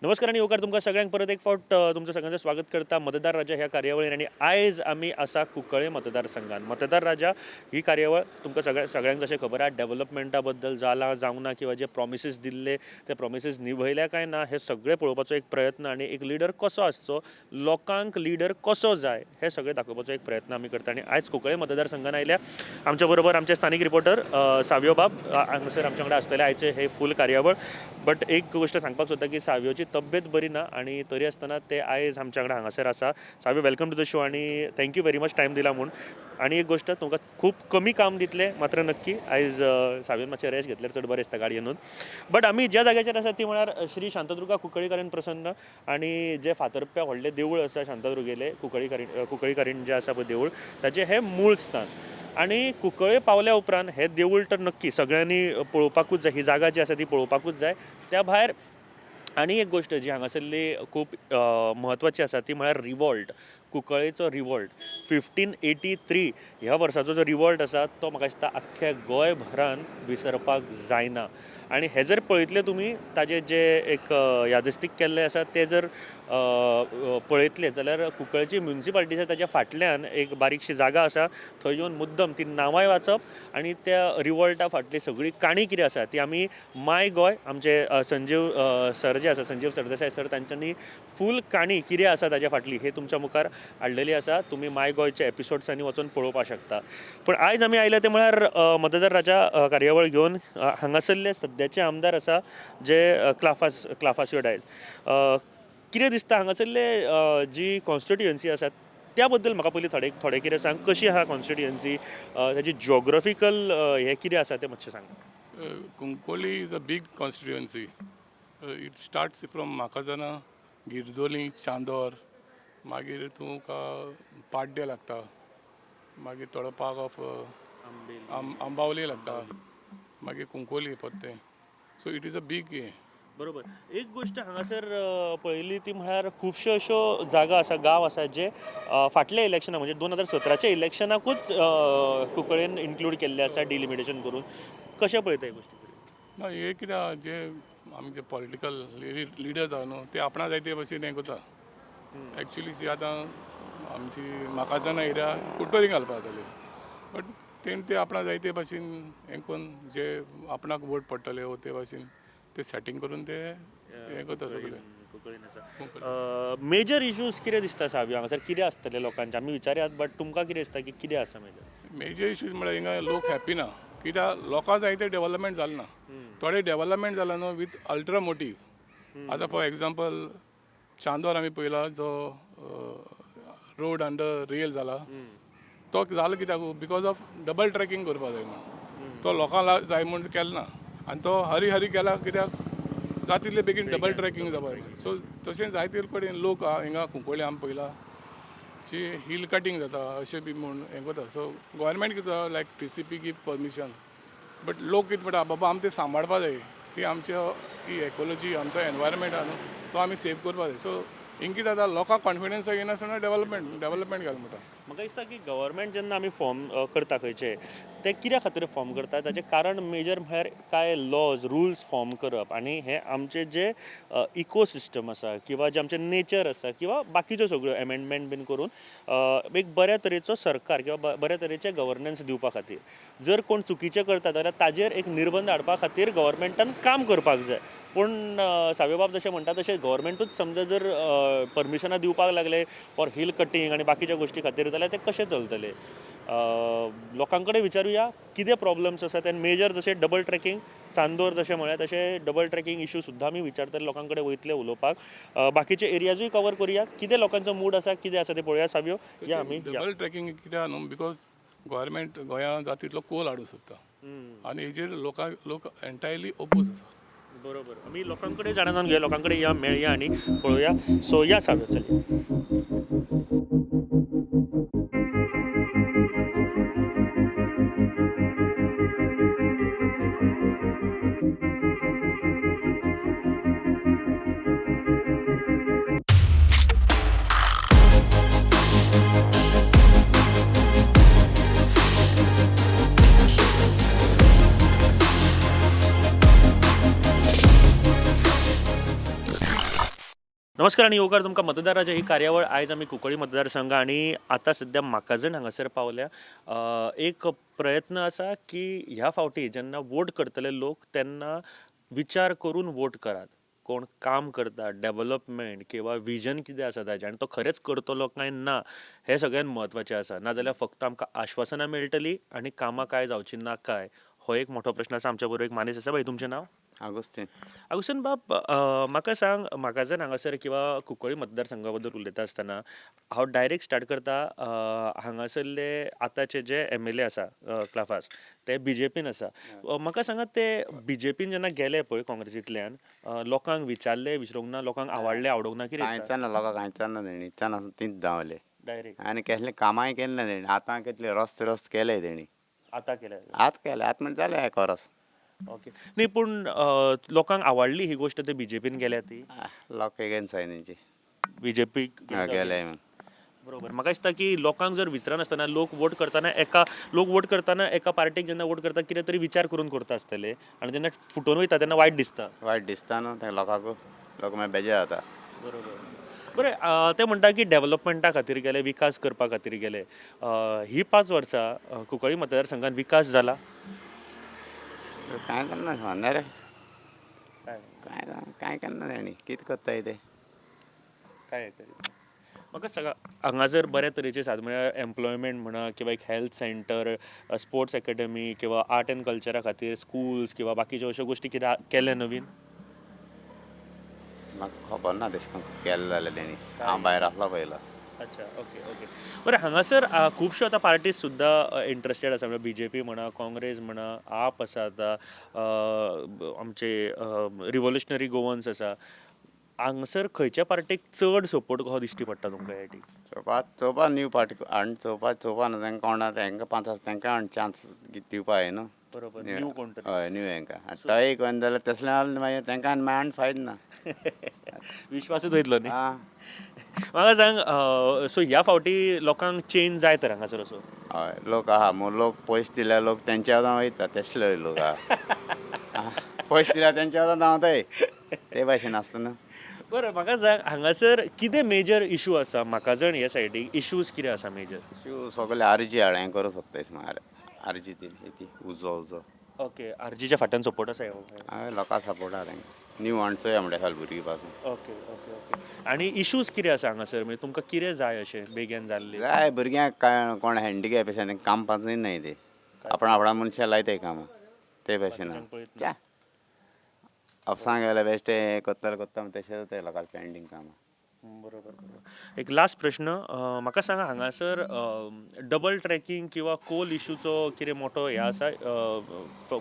नमस्कार आनी येवकार तुमकां सगळ्यांक परत एक फावट तुमचं सगळ्यांचं स्वागत करता मतदार राजा ह्या कार्यावळीन. आनी आयज आमी आसा कुंकळे मतदारसंघान. मतदार राजा ही कार्यावळ तुमकां सगळ्यांक जशें खबर आहा, डेव्हलपमेंटा बद्दल जाला जावंक ना किंवा जे प्रॉमिसीस दिल्ले ते प्रॉमिसीस निभयल्या काय ना हे सगळें पळोवपाचो एक प्रयत्न आनी एक लिडर कसो आसचो, लोकांक लिडर कसो जाय हें सगळें दाखोवपाचो एक प्रयत्न आमी करता. आनी आयज कुंकळे मतदारसंघान आयल्या आमच्या बरोबर आमचे स्थानीक रिपोर्टर सावियो बाब हांगासर आमच्या वांगडा आसतले आयचे हे फूल कार्यावळ. बट एक गोश्ट सांगपाक सोदता की सावियोची तब्येत बरी ना आनी तरी आसतना ते आयज आमच्या वांगडा हांगासर आसा. Savio, welcome to the show आनी thank you very much time दिला म्हूण. आनी एक गोश्ट, तुमकां खूब कमी काम दितले मात्र नक्की आयज सावियोन मातशें रेस्ट घेतल्यार चड बरें दिसता गाडयेनून. बट आमी ज्या जाग्याचेर आसा ती म्हळ्यार श्री शांतादुर्गा कुंकळीकारीण प्रसन्न आनी जे फातर्प्या व्हडलें देवूळ आसा शांतादुर्गेलें, कुंकळीकारीण कुंकळीकारीण जें आसा पळय देवूळ, ताचें हें मूळ स्थान. आनी कुंकळे पावल्या उपरांत हें देवूळ तर नक्की सगळ्यांनी पळोवपाकूच जाय, ही जागा जी आसा ती पळोवपाकूच जाय. त्या भायर आनी एक गोश्ट जी हांगासरली खूब म्हत्वाची आसा ती म्हळ्यार रिवॉल्ट, कुंकळेचो रिवॉल्ट. 1583 ह्या वर्साचो जो रिवॉल्ट आसा तो म्हाका दिसता आख्ख्या गोंयभरान विसरपाक जायना. आनी हें जर पळयतले तुमी ताजें जे एक यादस्तीक केल्लें आसा तें जर पळयतले जाल्यार कुंकळची म्युनिसिपालिटी आसा ताच्या फाटल्यान एक बारीकशी जागा आसा, थंय येवन मुद्दम ती नांवांय वाचप आनी त्या रिवॉल्टा फाटली सगळी काणी कितें आसा ती आमी माय गोंय आमचे संजीव सर जे आसा, संजीव सरदेसाय सर, तांच्यांनी फूल काणी कितें आसा ताच्या फाटली हे तुमच्या मुखार हाडलेली आसा. तुमी माय गोंयच्या एपिसोड्सांनी वचून पळोवपाक शकता. पूण आयज आमी आयले ते म्हळ्यार मतदार राजा कार्यावळ घेवन हांगासरले सद्याचे आमदार आसा जे क्लाफासियो डायज. कितें दिसता हांगासरले जी कॉन्स्टिट्युएन्सी आसा त्या बद्दल म्हाका पयलीं थोडे थोडे कितें सांग, कशी आहा कॉन्स्टिट्युएन्सी, ताजी जियोग्राफिकल हें कितें आसा तें मातशें सांग. Cuncolim is a big constituency. It starts from Macazana, Guirdolim, Chandor, मागीर तुका पाड्डे लागता, मागीर थोडो पार्ट ऑफ आंबावली लागता, मागीर कुंकोली परतें. So it is a big हें. बरोबर. एक गोश्ट हांगासर पळयली ती म्हळ्यार खुबश्यो अश्यो जागा आसा, गांव आसा जे फाटल्या इलेक्शना म्हणजे 2017च्या इलेक्शनाकूच कुंकळेन इन्क्लूड केल्ले आसा डिलिमिटेशन करून. कशें पळयता ही गोश्टी? ना, हे कितें आहा, जे आमचे पॉलिटिकल लिडर्स आहा न्हू, ते आपणा जाय ते भशेन हें करता. एक्चुली सी आतां आमची म्हाकाजना एरिया कुडटरी घालपाक जाताली, बट तेणी ते आपणा जाय ते भशेन हें करून जे आपणाक वोट पडटले वो ते भशेन ते सेटींग करून ते हें करता सगळे. मेजर इश्यूज कितें दिसता सावियो हांगासर कितें आसतले लोकांचे? आमी विचारयात, बट तुमकां कितें दिसता की कितें आसा मेजर? मेजर इश्यूज म्हळ्यार हिंगा लोक हॅप्पी ना, कित्याक लोकां जाय ते डेव्हलपमेंट जालें ना. थोडे डेव्हलपमेंट जालां न्हू विथ अल्ट्रा मोटीव. आतां फॉर एग्जाम्पल चांदोर आमी पळयला, जो रोड अंडर रेल जाला तो जालो कित्याक? Because of double tracking करपा जाय म्हूण. तो लोकांक जाय म्हूण केलो ना आनी तो हरी हरी केला कित्याक जाता तितले बेगीन डबल ट्रॅकिंग जावपाक जाय. सो तशें जायते कडेन लोक हिंगा कुंकळ्ळे आमी पळयला जी हिल कटींग जाता अशें बी म्हूण हें करता. सो गोवोरमेंट कितें लायक TCP give permission, but लोक कितें म्हणटा, बाबा आमी तें सांबाळपा जाय, ती आमची ही एकॉलॉजी, आमचो एनवायरमेंट आहा न्हू, तो आमी सेव करपा जाय. सो हिंग कितें जाता, लोकांक कॉन्फिडन्स येनासतना डेव्हलपमेंट घाल म्हणटा. म्हाका दिसता की गव्हर्मेंट जेन्ना आमी फॉर्म करता खंयचे, ते कित्या खातीर फॉर्म करता ताचें कारण मेजर म्हळ्यार कांय लॉज रुल्स फॉर्म करप आनी हे आमचे जे इकोसिस्टम आसा किंवा जे आमचें नेचर आसा किंवा बाकीच्यो सगळ्यो एमेंडमेंट बीन करून एक बऱ्या तरेचो सरकार किंवा बऱ्या तरेचें गव्हर्नन्स दिवपा खातीर. जर कोण चुकीचें करता जाल्यार ताजेर एक निर्बंध हाडपा खातीर गव्हर्मेंटान काम करपाक जाय. पूण सावियोबाब जशें म्हणटा तशें गव्हर्मेंटूच समजा जर परमिशनां दिवपाक लागले फॉर हिल कटींग आनी बाकीच्या गोश्टी खातीर जाल्यार तें कशें चलतलें? लोकां कडेन विचारुया कितें प्रॉब्लम्स आसा ते मेजर, जशें डबल ट्रॅकिंग चांदोर जशें म्हळें तशें डबल ट्रॅकिंग इशू सुद्दां आमी विचारतले लोकां कडेन वयतले उलोवपाक. बाकीचे एरियाजूय कवर करुया, कितें लोकांचो मूड आसा, कितें आसा तें पळोवया. सावियो, या आमी या. डबल ट्रॅकिंग कित्याक न्हू, because government गोंयांत जाता तितलो कोल हाडूंक सोदता आनी हेजेर लोक एंटायरली ओपोज आसा. बरोबर, आमी लोकां कडेन जाणा जावन घेवया, लोकां कडेन या, मेळया आनी पळोवया. सो या सावियो, चलया. नमस्कार आनी येवकार तुमकां मतदार राजा ही कार्यावळ. आयज आमी कुंकळी मतदारसंघ आनी आतां सद्या म्हाकाजन हांगासर पावल्या. एक प्रयत्न आसा की ह्या फावटी जेन्ना वोट करतले लोक तेन्ना विचार करून वोट करात. कोण काम करता, डेवलपमेंट किंवा विजन कितें आसा ताजें आनी तो खरेंच करतलो काय ना हें सगळ्यान म्हत्वाचें आसा. नाजाल्यार फक्त आमकां आश्वासनां मेळटलीं आनी कामां कांय जावचीं ना काय, हो एक मोठो प्रश्न आसा. आमच्या बरोबर एक मानेस आसा. बाई, तुमचें नांव? आगोस्तीन. आगोस्तीन बाब, म्हाका सांग, म्हाका हांगासर किंवा कुंकळी मतदारसंघा बद्दल उलयता आसतना हांव डायरेक्ट स्टार्ट करता. हांगासरले आतांचे जे एमएलए आसा क्लाफास, ते बीजेपीन आसा. म्हाका सांगात, ते बीजेपीन जेन्ना गेले पळय काँग्रेसींतल्यान, लोकांक विचारले, विचारूंक ना, लोकांक आवडले, आवडूंक ना, कितें कांयच दिसता? ना, लोकांक कांयच ना, तेणी इच्छा नासता तींच धांवले. डायरेक्ट. आनी कसलें कामांय केलें ना तेणी. आतां कितले रस्ते रस्ते केले तेणी. आतां केले? आतां केले, आतां म्हणजे जाले एक वरस. ओके, न्ही पूण लोकांक आवडली ही गोश्ट, ते बीजेपीन गेल्या ती? लोक एगेन्स्ट आसाय तेंची. बीजेपी गेले म्हण. बरोबर. म्हाका दिसता की लोकांक जर विचारनासतना लोक वोट करतना, एका लोक वोट करतना, एका पार्टीक जेन्ना वोट करता कितें तरी विचार करून करता आसतले आनी जेन्ना फुटून वयता तेन्ना वायट दिसता. वायट दिसता न्हू ते लोकांक, लोक मागीर बेजार जाता. बरोबर. बरें, ते म्हणटा की डेवलपमेंटा खातीर गेले, विकास करपा खातीर गेले. ही 5 वर्सां कुंकळी मतदारसंघात विकास जाला? तर कांय केन्ना सांगना रे. काय कांय केन्ना तेणी कितें करताय ते. काय म्हाका सांगा, हांगा जर बऱ्या तरेचे साद म्हळ्यार एम्प्लॉयमेंट म्हणा किंवा एक हेल्थ सेंटर, स्पोर्ट्स एकेडमी किंवा आर्ट एंड कल्चरा खातीर स्कुल्स किंवा बाकीच्यो अश्यो गोश्टी कितें केले नवीन? म्हाका खबर ना तेशें करून केलें जाल्यार तेणी, हांव भायर आसलो पयलो. अच्छा, ओके ओके बरें, हांगासर खुबश्यो आतां पार्टीज सुद्दां इंट्रस्टेड आसा, म्हणजे बीजेपी म्हणा, काँग्रेस म्हणा, आप आसा, आतां आमचे रिवोल्युशनरी गोवन्स आसा. हांगासर खंयच्या पार्टीक चड सपोर्ट कसो दिश्टी पडटा तुमकां ह्या टी? चोवपा चोवपा न्यू पार्टी हाडून चोवपा चोवपा न्हू तेंकां कोणा तेंकां पांच आसा तेंकां हाडून चान्स दिवपा जाय न्हू. बरोबर, न्यू कोण तरी. हय, न्यू हेंकां. आनी तो एक वयना जाल्यार तसलें जाल्यार मागीर तेंकां आनी मागीर आनी फायद ना. विश्वासूच वयतलो न्ही. आं. म्हाका सांग, सो ह्या फावटी लोकांक चेंज जाय तर हांगासर असो? हय, लोक आहा मग, लोक पयशे दिल्यार लोक तेंच्या वांगडा वयता, तसले लोक आहा. पयशे दिल्यार तेंच्या वांगडा धांवताय, ते भाशेन आसता न्हू. बरें, म्हाका सांग, हांगासर कितें मेजर इशू आसा म्हाका जाण ह्या सायडीक इशूज कितें आसा मेजर? इशू सगळे आरजी हाड हें करूं सोदता आरजी ती ती उजो उजो. ओके, आरजीच्या फाटल्यान सपोर्ट आसा ह्या? हांवें लोकां सपोर्ट आहा तेंकां, न्यू हाड चोया म्हणटा साल भुरगीं पासून. ओके ओके ओके आनी इशूज कितें आसा हांगासर, म्हणजे तुमकां कितें जाय अशें बेगीन जाल्लें? जाय भुरग्यांक काय कोण हँडिकॅप आसा तेंकां काम पासून नाय ते आपण आपणा मनशां लायताय कामां ते भाशेन. पळयत. च्या ऑफिसांक गेल्यार बेश्टें हें करतले करता तशें जाता लोकांक पेंडींग कामां. बरोबर बरोबर एक लास्ट प्रश्न, म्हाका सांगा, हांगासर डबल ट्रॅकिंग किंवा कोल इशूचो कितें मोठो हें आसा,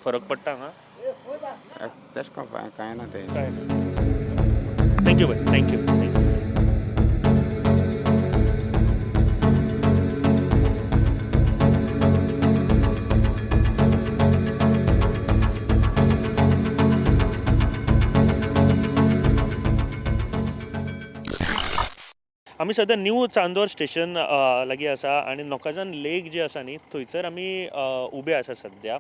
फरक पडटा हांगा? तशें करून कांय ना तें. Thank you bye, thank you thank you. आमी सद्या न्यू चांदोर स्टेशन लागीं आसा आनी नोकाजान लेक जी आसा न्ही थंयसर आमी उबे आसा सद्या.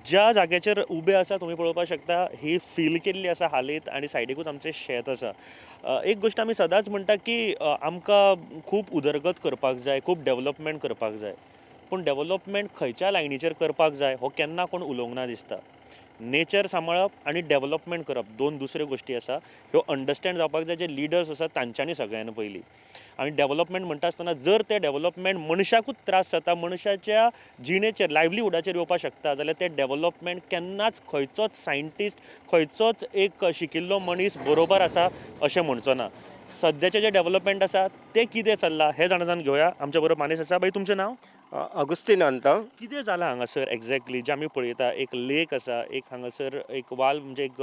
ज्या जाग्याचेर उबे आसा तुमी पळोवपाक शकता, ही फील केल्ली आसा हालींच आनी सायडीकूच आमचें शेत आसा. एक गोश्ट आमी सदांच म्हणटा की आमकां खूब उदरगत करपाक जाय, खूब डेवलपमेंट करपाक जाय, पूण डेवलपमेंट खंयच्या लायनीचेर करपाक जाय हो केन्ना कोण उलोवंक ना दिसता. नेचर सांबाळप आनी डेवलपमेंट करप दोन दुसऱ्यो गोश्टी आसा, ह्यो अंडरस्टँड जावपाक जाय जे लिडर्स आसात तांच्यांनी सगळ्यान पयलीं. आनी डेवलपमेंट म्हणटा आसतना जर तें डेवलपमेंट मनशाकूच त्रास जाता, मनशाच्या जिणेचेर लायवलीहुडाचेर येवपाक शकता जाल्यार तें डेवलपमेंट केन्नाच खंयचोच सायंटिस्ट, खंयचोच एक शिकिल्लो मनीस बरोबर आसा अशें म्हणचो ना. सद्याचें जें डेवलपमेंट आसा तें कितें चल्लां हें जाणा जावन घेवया. आमच्या बरोबर मानेस आसा. बाई, तुमचें नांव? अगुस्तीन अंता. कितें जालां हांगासर एग्जॅक्टली जें आमी पळयता, एक लेक आसा, एक हांगासर एक वाल म्हणजे एक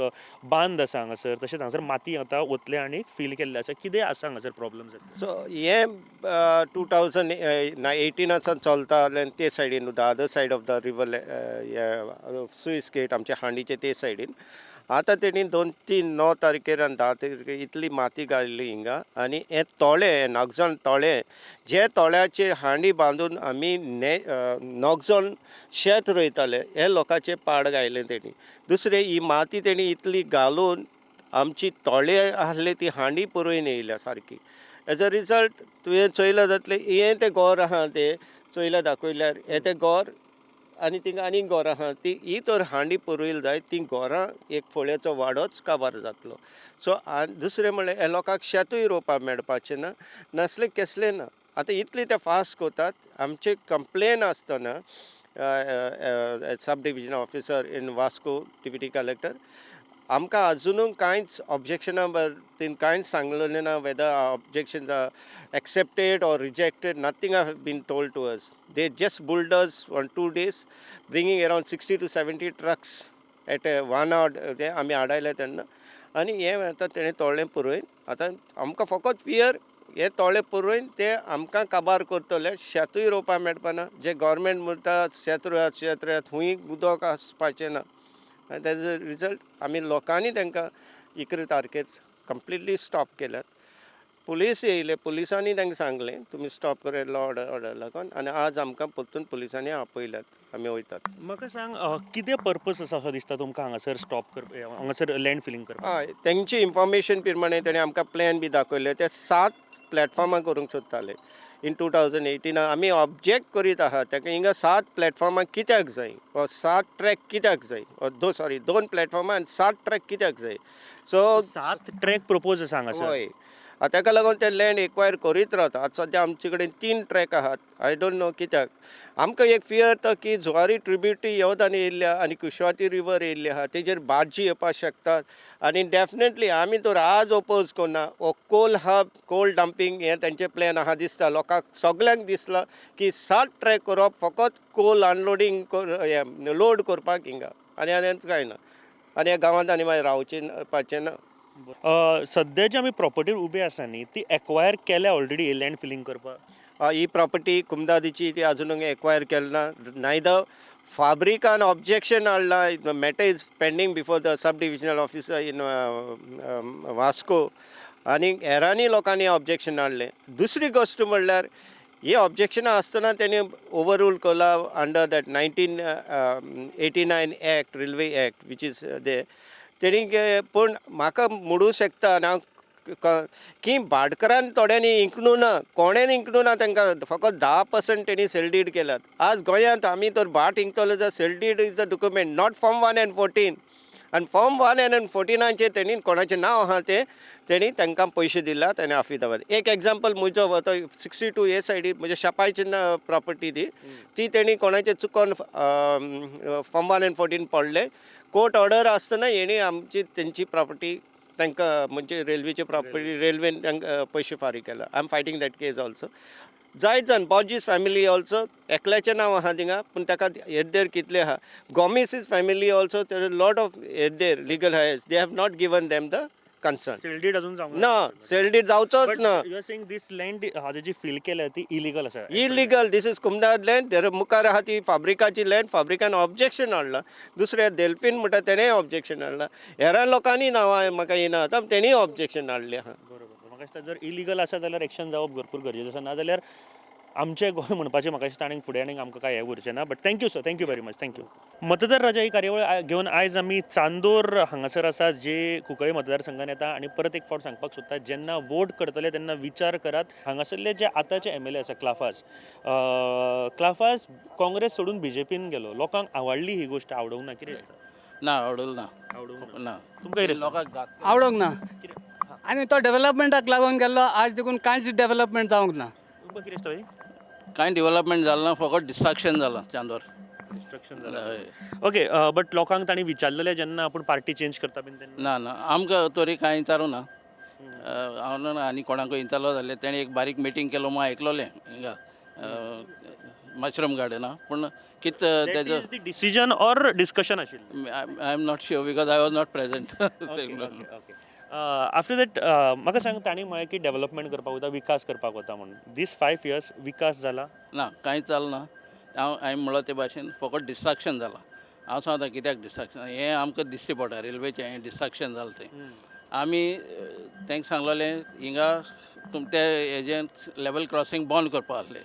बांद आसा हांगासर, तशेंच हांगासर माती आतां ओतले आनी फील केल्लें आसा, कितें आसा हांगासर प्रॉब्लम? सो हें 2018 सावन चलता आनी ते सायडीन, the other side of the river, sluice gate आमच्या हांडीचे ते सायडीन आतां तेणी दोन तीन 9 तारखेर आनी 10 तारखेर इतली माती घाल्ली हिंगा आनी हें तळें, नागजण तळें, जे तळ्याचेर हांडी बांदून आमी ने नगजण शेत रोयताले, हे लोकांचे पाड घायलें तेणी. दुसरें, ही माती तेणी इतली घालून आमची तोळे आहले ती हांडी पुरयन येयल्या सारकी. एज अ रिजल्ट तुवें चोयलां जातलें, हें तें गोर आहा तें चोयलां दाखयल्यार हें तें गोर आनी थिंगा आनीक गोरां आहा ती ही तर हांडी पुरयल जायत ती गोरां एक फळयेचो वाडोच काबार जातलो. सो आनी दुसरें म्हणल्यार ह्या लोकांक शेतूय रोवपाक मेळपाचें ना, नासलें केसलें ना. आतां इतली ते फास्ट करतात. आमचे कंप्लेन आसतना sub division officer in Vasco, deputy collector, आमकां अजुनूय कांयच ऑब्जेक्शना बाबतीन कांयच सांगलेलें ना, whether objection accepted or rejected, nothing have been told to us. They just bulldoze on 2 days, bringing around 60 to 70 trucks at a one hour. ते आमी आडायले तेन्ना आनी हें आतां तेणें तोळ्ळें पुरयन. आतां आमकां फकत फियर, हे तोळे पुरयन ते आमकां काबार करतले, शेतूय रोवपाक मेळपाना. जे गोवोरमेंट म्हणटा शेत रोयात, शेत रोयात, हुंय उदक आसपाचें ना. आनी तेजो रिजल्ट आमी लोकांनी तांकां 11 तारखेर कंप्लिटली स्टॉप केल्यात. पुलीस येयले, पुलिसांनी तांकां सांगलें तुमी स्टॉप करात लॉ ऑर्डर लागून. आनी आज आमकां परतून पुलिसांनी आपयल्यात, आमी वयतात. म्हाका सांग, कितें पर्पज आसा असो दिसता तुमकां हांगासर स्टॉप कर, हांगासर लँड फिलींग करपाक? हय, तेंची इन्फॉर्मेशन प्रमाणे तेणी आमकां प्लॅन बी दाखयले. ते सात प्लॅटफॉर्मां करूंक सोदताले इन 2018. आमी ऑब्जेक्ट करीत आहात ताका, हिंगा सात प्लॅटफॉर्मां कित्याक जाय वा सात ट्रॅक कित्याक जाय, वा दो सॉरी, दोन प्लॅटफॉर्मां आनी सात ट्रॅक कित्याक जाय? सो सात ट्रॅक प्रपोज आसा हांगासर? हय, आतां ताका लागून ते लँड एक्वायर करीत रावता. आतां सद्या आमचे कडेन तीन ट्रॅक आहात. I don't know कित्याक. आमकां एक फियर तो की जुवारी ट्रिब्युटरी येवदान येयल्ल्या आनी कुशवाती रिवर येयल्ली आहा, तेजेर बार्जी येवपाक शकतात. आनी डेफिनेटली आमी तर आज ओपोज करना हो कोल हब, कोल डंपींग. हें तेंचें प्लॅन आहा दिसता. लोकांक सगल्यांक दिसलां की सात ट्रॅक करप फकत कोल अनलोडींग हें लोड करपाक हिंगा आनी आनी कांय ना. आनी ह्या गांवांत आनी मागीर रावचें पाचें ना. सद्या जे आमी प्रॉपर्टीर उबे आसा न्ही, ती एक्वायर केल्या ऑलरेडी लँड फिलींग करपाक? ही प्रॉपर्टी कुमदादीची, ती अजून एक्वायर केली ना. नायदर फाब्रिकान ऑब्जेक्शन हाडलां. Matter is pending before the sub divisional officer in Vasco आनी हेरांनी लोकांनी ऑब्जेक्शन हाडलें. दुसरी गोश्ट म्हणल्यार ही ऑब्जेक्शनां आसतना तेणी ओवररूल केला under that 1989 act, railway act, which is they तेणी. पूण म्हाका म्हणूं शकता आनी हांव की भाटकारान थोड्यांनी इंकणू ना, कोणेन इंकणू ना. तांकां फकत 10% तेणी सेल डीड केल्यात. आज गोंयांत आमी तर भाट इंकतले जाल्यार sale deed is the document, not form 1 and 14. आनी फॉर्म 1 एंड 14आचेर तेणी कोणाचें नांव आहा तें तेणी तांकां पयशे दिल्यात आनी आफिदाबाद. एक एग्जाम्पल म्हजो तो 62 ए सायडी म्हज्या शापायची प्रॉपर्टी ती ती तेणी कोणाचें चुकोन फॉर्म 1 एंड 14 पडलें. कोर्ट ऑर्डर आसतना हेणी आमची तेंची प्रॉपर्टी तांकां, म्हणजे रेल्वेची प्रॉपर्टी रेल्वेन तांकां पयशे फारीक केला. I am fighting that case also. जायत जाण बॉजीस फॅमिली ऑल्सो, एकल्याचें नांव आहा थिंगा, पूण ताका येद्देर कितले आहा. Gomes family also, there lot of येद्देर legal heirs, they have not given them the consent. Sale deed अजून जावंक ना, सेल डीड जावचोच ना. You are saying this land हाजे जी फील केल्या ती इलिगल आसा? Illegal. This is Comunidade land. There मुखार आहा ती फाब्रिकाची लँड. फाब्रिकान ऑब्जेक्शन हाडलां. दुसरें डेल्फीन म्हणटा तेणेय ऑब्जेक्शन हाडलां. हेरां लोकांनी नांवां म्हाका येना आतां, तेणीय ऑब्जेक्शन हाडलें आहा. बरोबर. म्हाका दिसता जर इलिगल आसा जाल्यार एक्शन जावप भरपूर गरजेचें आसा, नाजाल्यार आमचें गोंय म्हणपाचें म्हाका दिसता आनीक फुडें आनीक आमकां कांय हें उरचें ना. But thank you sir, thank you very much, thank you. मतदार राजा ही कार्यावळ घेवन आयज आमी चांदोर हांगासर आसा, जे कुंकळी मतदारसंघान येता. आनी परत एक फावट सांगपाक सोदता, जेन्ना वोट करतले तेन्ना विचार करात. हांगासरले जे आतांचे एमएलए आसा क्लाफास, क्लाफास काँग्रेस सोडून बीजेपीन गेलो. लोकांक आवडली ही गोश्ट? आवडूंक ना? कितें दिसता? ना, आवडल ना. आवडूंक ना. तुमकां कितें दिसता? लोकांक आवडोंक ना. आनी तो डेव्हलपमेंटाक लागून गेल्लो, आज देखून कांयच डेव्हलपमेंट जावंक ना. तुमकां कितें दिसता भाई? कांय डेव्हलपमेंट जालें ना, फकत डिस्ट्रक्शन जालां चांदोर. डिस्ट्रक्शन. हय. ओके, बट लोकांक तांणी विचारलेलें जेन्ना आपूण पार्टी चेंज करता बीन तेन्ना? ना ना, आमकां तरी कांय विचारूं ना. हांव ना आनी कोणाकूय विचारलो जाल्यार तेणें एक बारीक मिटींग केलो म्हूण आयकलोलें हिंगा मशरूम गार्डना, पूण कित तेजो डिसिजन ऑर डिस्कशन आशिल्लें? I am not sure because I was not present. Okay, after that म्हाका सांग, तांणी म्हळें की डेव्हलपमेंट करपाक वता, विकास करपाक वता म्हणून. दीस 5 इयर्स विकास जाला? ना, कांयच जालें ना. हांव हांवें म्हणलो ते भाशेन फकत डिस्ट्रक्शन जालां. हांव सांगता कित्याक डिस्ट्रक्शन हें आमकां दिश्टी पडटा. रेल्वेचें हें डिस्ट्रक्शन जालां तें आमी तांकां सांगलोलें, हिंगा तुम ते हेजें लेवल क्रॉसींग बंद करपा आसलें.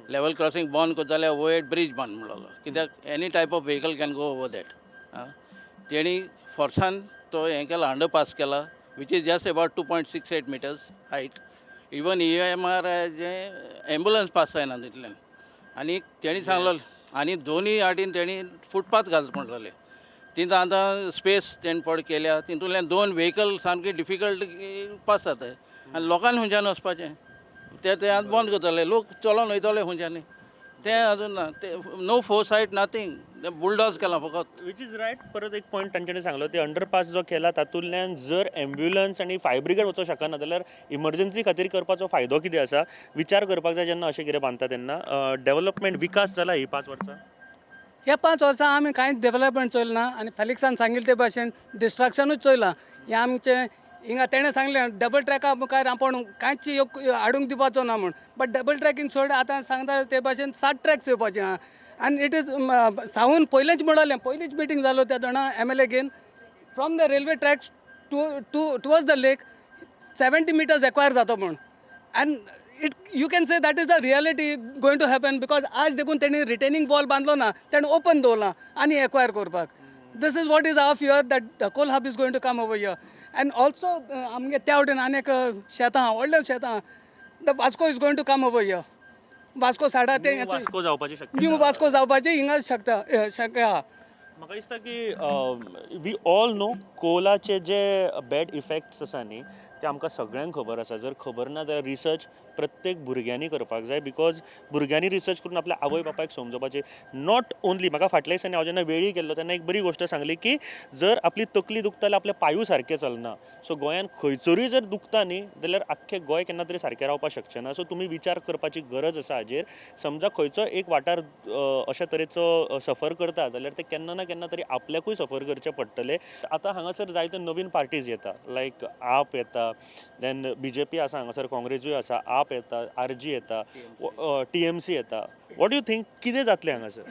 लेवल क्रॉसींग बंद करता जाल्यार ओवर ब्रीज बांद म्हणलोलो, कित्याक any type of vehicle can go over that. आं, तेणी फोर्सान तो हें केला, अंडर पास केला, which is just about 2.68 meters height. Even EMR J ambulance pass जायना तितल्यान. आनी तेणी सांगलो आनी दोनी आडीन तेणी फुटपाथ घाल म्हणलेले. तितून आतां स्पेस तेणी पड केल्या, तितूंतल्यान दोन व्हेकल सामके डिफिकल्ट पास जाता आनी लोकांनी खंयच्यान वचपाचें? ते ते आतां बंद करतले, लोक चलोन वयतले खंयच्यानी? तें अजून ना. ते नो फोर सायट, नथींग. बुलडॉज केलां फकत. Which is right. परत एक पॉयंट तांच्यांनी सांगलो, ते अंडरपास जो केला तातूंतल्यान जर एम्ब्युलन्स आनी फायर ब्रिगेड वचोंक शकना जाल्यार इमर्जन्सी खातीर करपाचो फायदो कितें आसा? विचार करपाक जाय जेन्ना अशें कितें बांदता तेन्ना. डेव्हलपमेंट, विकास जाला ही 5 वर्सां? ह्या 5 वर्सां आमी कांयच डेवलपमेंट चोयलें ना आनी फेलिक्सान सांगिल्लें ते भाशेन डिस्ट्रक्शनूच चोयलां. हें आमचें हिंगा तेणें सांगलें डबल ट्रॅका मुखार आपूण कांयच हाडूंक दिवपाचो ना म्हूण, बट डबल ट्रॅकींग सोड, आतां सांगता ते भाशेन सात ट्रॅक्स येवपाचे आहा. आनी it is सावून पयलेंच म्हणलें, पयलीच मिटींग जालो त्या जाणा M L A gain, from the railway tracks to towards the lake 70 meters acquire जातो म्हूण. And it you can say that is the reality going to happen, because आज देखून तेणी रिटेनिंग वॉल बांदलो ना, तेणें ओपन दवरलां आनी एक्वायर करपाक. This is what is our fear, that the coal hub is going to come over here. And also आमगे त्या वटेन आनी एक शेतां आहा, व्हडलें शेतां, the Vasco is going to come over here. Vasco सायडा ते वास्को जावपाची शक्यता. न्यू वास्को जावपाची हिंगा शकता शक्य आहा. म्हाका दिसता की we all know कोलाचे जे बॅड इफेक्ट्स आसा न्ही, ते आमकां सगळ्यांक खबर आसा. जर खबर ना जाल्यार रिसर्च प्रत्येक भुरग्यांनी करपाक जाय, because भुरग्यांनी रिसर्च करून आपल्या आवय बापायक समजोवपाचें. Not only म्हाका फाटल्या दिसांनी हांव जेन्ना वेळी गेल्लो तेन्ना एक बरी गोश्ट सांगली की जर आपली तकली दुखता जाल्यार आपले पांयूय सारके चलना. सो गोंयांत खंयसरूय जर दुखता न्ही जाल्यार आख्खें गोंय केन्ना तरी सारकें रावपाक शकचें ना. सो तुमी विचार करपाची गरज आसा हाजेर. समजा खंयचो एक वाठार अशा तरेचो सफर करता जाल्यार ते केन्ना ना केन्ना तरी आपल्याकूय सफर करचें पडटलें. आतां हांगासर जायत्यो नवीन पार्टीज येता, लायक आप येता, then BJP आसा हांगासर, काँग्रेसूय आसा, आप येता, आरजी येता, टीएमसी येता. What you think, कितें जातलें हांगासर?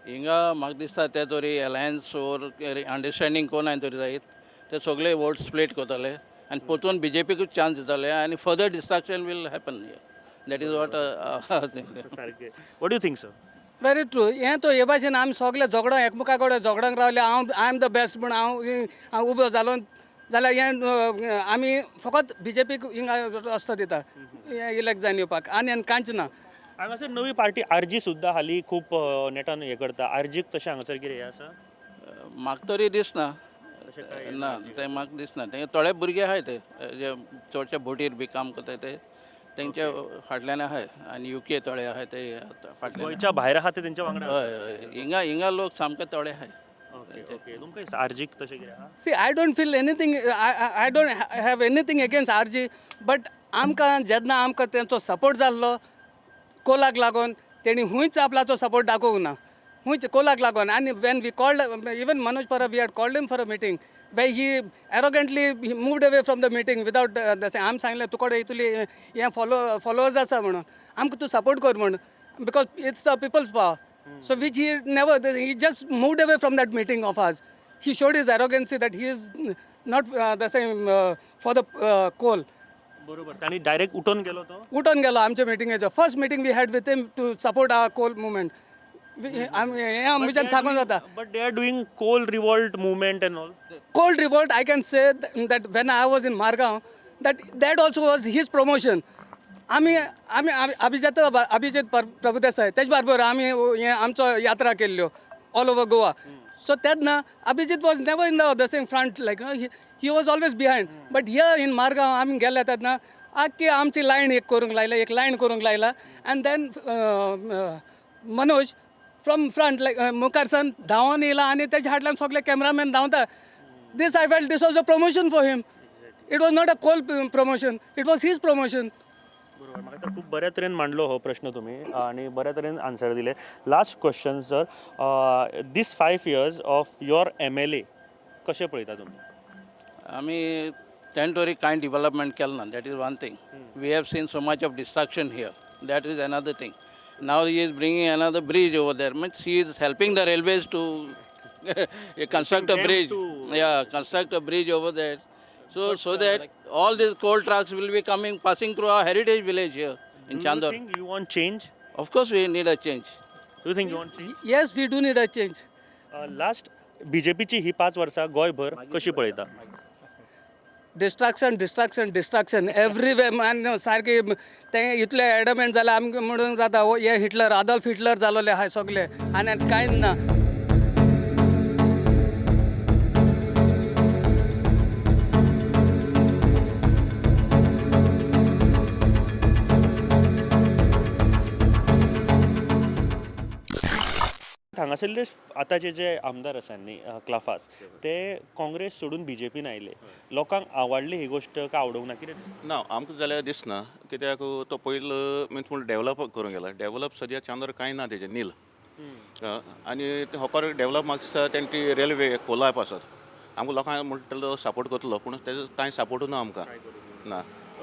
हिंगा म्हाका दिसता ते तरी एलायन्स ओर अंडरस्टँडींग कोण तरी जायत, ते सगळे वोट स्प्लीट करतले आनी परतून बीजेपीकूच चान्स दितले आनी further destruction will happen. That is what. सारकें. What you think, sir? Very true. हें तो हे भाशेन आमी सगळे झगडो एकमेका कडेन झगडोंक रावले, हांव I am the best म्हूण हांव हांव उबो जालो जाल्यार हें आमी फकत बीजेपीक हिंगा रस्तो दिता इलेक्ट जावन येवपाक आनी आनी कांयच ना. हांगासर नवी पार्टी आरजी सुद्दां हालीं खूब नेटान हें करता. आरजीक तशें हांगासर कितें हें आसा? म्हाका तरी दिसना ना, तें म्हाका दिसना. ते थोडे भुरगे आहाय, ते जे चडशे बोटीर बी काम करता ते तेंच्या फाटल्यान आहाय आनी युके थोडे आहाय ते फाटल्यान. गोंयच्या भायर आहा ते तेंच्या वांगडा? हय हय, हिंगा हिंगा लोक सामके थोडे आहाय. ओके ओके तुमकां दिसता आरजीक तशें कितें आहा? See, I don't feel anything, I don't have anything against RG, but आमकां जेन्ना आमकां तेंचो सपोर्ट जाल्लो कोलाक लागून, तेणी हुंयच आपल्याचो सपोर्ट दाखोवंक ना हुंयच कोलाक लागून. आनी when we called even Manoj Parab, we had called him for a meeting where he arrogantly moved away from the meeting without. आमी सांगलें तुकडे इतली हें फॉलोवर्स आसा म्हणून आमकां तूं सपोर्ट कर म्हणून, because it's the people's power. So which he never, he just moved away from that meeting of us. He showed his arrogancy that he is not the same for the coal. बरोबर, तांणी direct उठून गेलो तो. उठून गेलो आमच्या मिटिंगेचो. First meeting we had with him to support our coal movement. हें आमच्यान सांगून जाता. But they are doing coal revolt movement and all. Coal revolt, I can say that when I was in Margao, that also was his promotion. आमी आमी अभिजित अभिजित प्रभुदेसाय तेज बरोबर आमी हें आमचो यात्रा केल्ल्यो ऑल ओवर गोवा. सो तेन्ना Abhijit was never in the same front, like he was always behind, but here in Margao आमी गेले तेन्ना आख्खी आमची लायन एक करूंक लायला, एक लायन करूंक लायला, and then Manoj from front, like मुखार सान धांवोन येयला आनी तेज्या फाटल्यान सगळे कॅमेरामॅन धांवता. This, I felt this was a promotion for him. It was not a coal promotion, it was his promotion. बरोबर. म्हाका तर खूब बऱ्या तरेन मांडलो हो प्रश्न तुमी आनी बऱ्या तरेन आन्सर दिले. Last question, sir. This 5 years of your MLA कशें पळयता तुमी? आमी तेणें तरी कांय डिवलपमेंट केलें ना, that is one thing. We have seen so much of destruction here, that is another thing. Now he is bringing another bridge over there, means he is helping the railways to construct a them bridge. Yeah, construct a bridge over there, so that all these coal trucks will be coming, passing through our heritage village here in Chandor. Think you want change? Of course we need a change. You think you want change? Yes, we do need a change. Last, बीजेपीची ही 5 वर्सां गोंयभर कशी पळयता? Destruction, destruction, destruction every way. आनी सारकी ते इतले adamant जाले आमकां म्हणून जाता हे हिटलर, आदोल्फ हिटलर जालोले आहाय सगले आनी कांयच ना. हांगासरले आतांचे जे आमदार आसा न्ही क्लाफास, ते काँग्रेस सोडून बीजेपीन आयले. लोकांक आवडली ही गोश्ट काय आवडूंक ना, कितें दिसता? ना, आमकां जाल्यार दिसना, कित्याक तो पयलो मिन्स म्हण डेवलप करूंक गेला. डेवलप सद्या चांदर कांय ना, तेजें नील. आनी ते होकार डेवलप म्हाका दिसता तेणी ती रेल्वे कोला पासत आमकां लोकांक म्हणटलो सपोर्ट करतलो, पूण तेजो कांय सपोर्टू ना आमकां ना.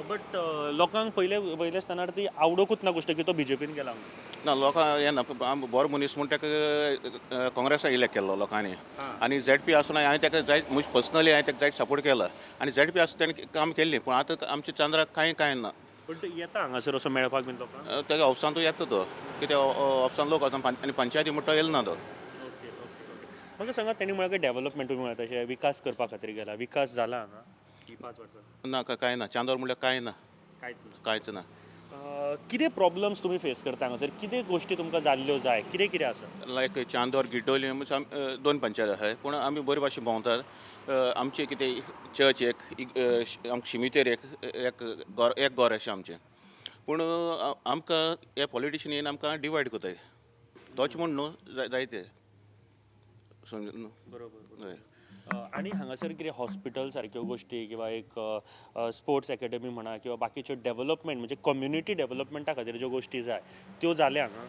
बट लोकांक पयले पयले स्थानार ती आवडोकूच ना गोश्ट की तो बीजेपीन गेला म्हणून. ना, लोकांक हें ना. आम बरो मनीस म्हूण ताका काँग्रेसान इलेक्ट केल्लो लोकांनी आनी झेड पी आसतना हांवें ताका जायत, म्हज पर्सनली हांवें ताका जायत सपोर्ट केला आनी झेड पी आसतना तेणें काम केल्ली, पूण आतां आमच्या चांद्राक कांय कांय ना. पण तो येता हांगासर असो मेळपाक बीन लोकांक? ताका ऑफिसान तो येता, तो कित्याक ऑफिसान लोक वचोन आनी पंचायती म्हणटा येयलो ना तो. ओके ओके ओके म्हाका सांगा, तेणी म्हळ्यार डेवलपमेंट तुमी म्हणटा तशें विकास करपा खातीर गेला, विकास जाला हांगा ही 5 वर्सां? ना, कांय ना. चांदोर म्हणल्यार कांय ना. कांयच ना. कांयच ना. कितें प्रॉब्लम्स तुमी फेस करता हांगासर, कितें गोश्टी तुमकां जाल्ल्यो जाय, कितें कितें आसा? लायक चांदोर, गिटोली 2 पंचायत आसाय, पूण आमी बरे भाशेन भोंवतात. आमचें कितें चर्च एक, आमकां शिमितेर एक एक गोर, एक गोर अशें आमचें, पूण आमकां हे पॉलिटिशन येवन आमकां डिवायड करताय, तोच म्हूण न्हू, जायते समजलें न्हू. बरोबर. हय. आनी हांगासर कितें हॉस्पिटल सारक्यो गोश्टी किंवा एक स्पोर्ट्स एकेडमी म्हणा किंवा बाकीच्यो डेवलपमेंट म्हणजे कम्युनिटी डेवलपमेंटा खातीर ज्यो गोश्टी जाय त्यो जाल्या हांगा?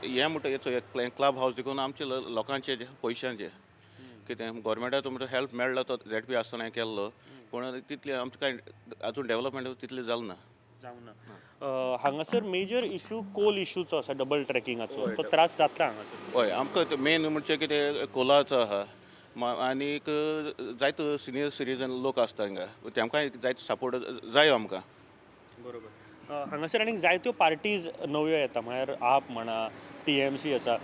हें म्हणटा हेचो एक क्लब हावस देखून आमचे लोकांचे जे पयशांचे कितें गोवोरमेंटाचो म्हणटा हेल्प मेळ्ळो, तो झेड पी आसतना केल्लो, पूण तितलें आमचें कांय अजून डेवलपमेंट तितलें जालें ना. जावंक ना. हांगासर मेजर इशू कोल इशूचो आसा, डबल ट्रॅकिंगाचो, तो त्रास जातला हांगासर? हय, आमकां मेन म्हणजे कितें कोलाचो आहा आनीक जायतो सिनियर सिटीजन लोक आसता हिंगा, तेमकांय जायतो सपोर्ट जायो आमकां. बरोबर. हांगासर आनीक जायत्यो पार्टीज नव्यो येता, म्हळ्यार आप म्हणा, टीएमसी आसा,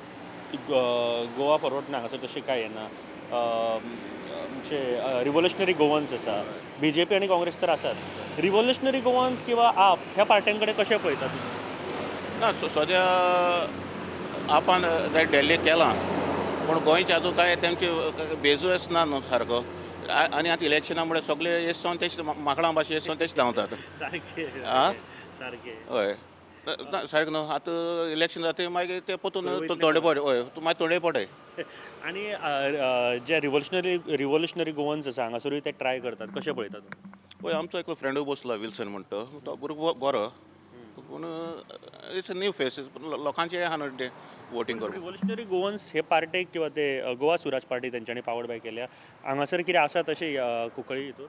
गोवा फॉरवर्ड ना हांगासर तशें कांय येना, आमचे रिवोल्युशनरी गोवन्स आसा, बीजेपी आनी काँग्रेस तर आसात. रिवोल्युशनरी गोवन्स किंवा आप ह्या पार्ट्यां कडेन कशें पळयता तुमी? ना, सद्या आपान जायत डेल्ली केलां, पूण गोंयचे आजून कांय तेमचे बेजूच ना न्हू सारको. आनी आतां इलेक्शना म्हळ्यार सगळे येस सावन तेच माकडां भाशेन येस सावन तेच धांवतात. सारकें. आ? सारकें. हय, ना सारकें न्हू. आतां इलेक्शन जाता मागीर ते पोतून तोंडे पड, हय, मागीर तोंडे पडय. आनी जे रिवोल्युशनरी गोवन्स आसा हांगासरूय ते ट्राय करतात, कशें पळयता तुमी? हय, आमचो एकलो फ्रेंडूय बसला विल्सन म्हणटा तो, तो भुरगो बरो, पूण it's a new face, लोकांचें आहा न्हू तें वोटींग करपाक. रिवोल्युशनरी गोवन्स हे पार्टेक किंवा ते गोवा स्वराज पार्टी तेंच्यांनी पावर्ड बाय केल्या, हांगासर कितें आसा तशें कुंकळी हितूर?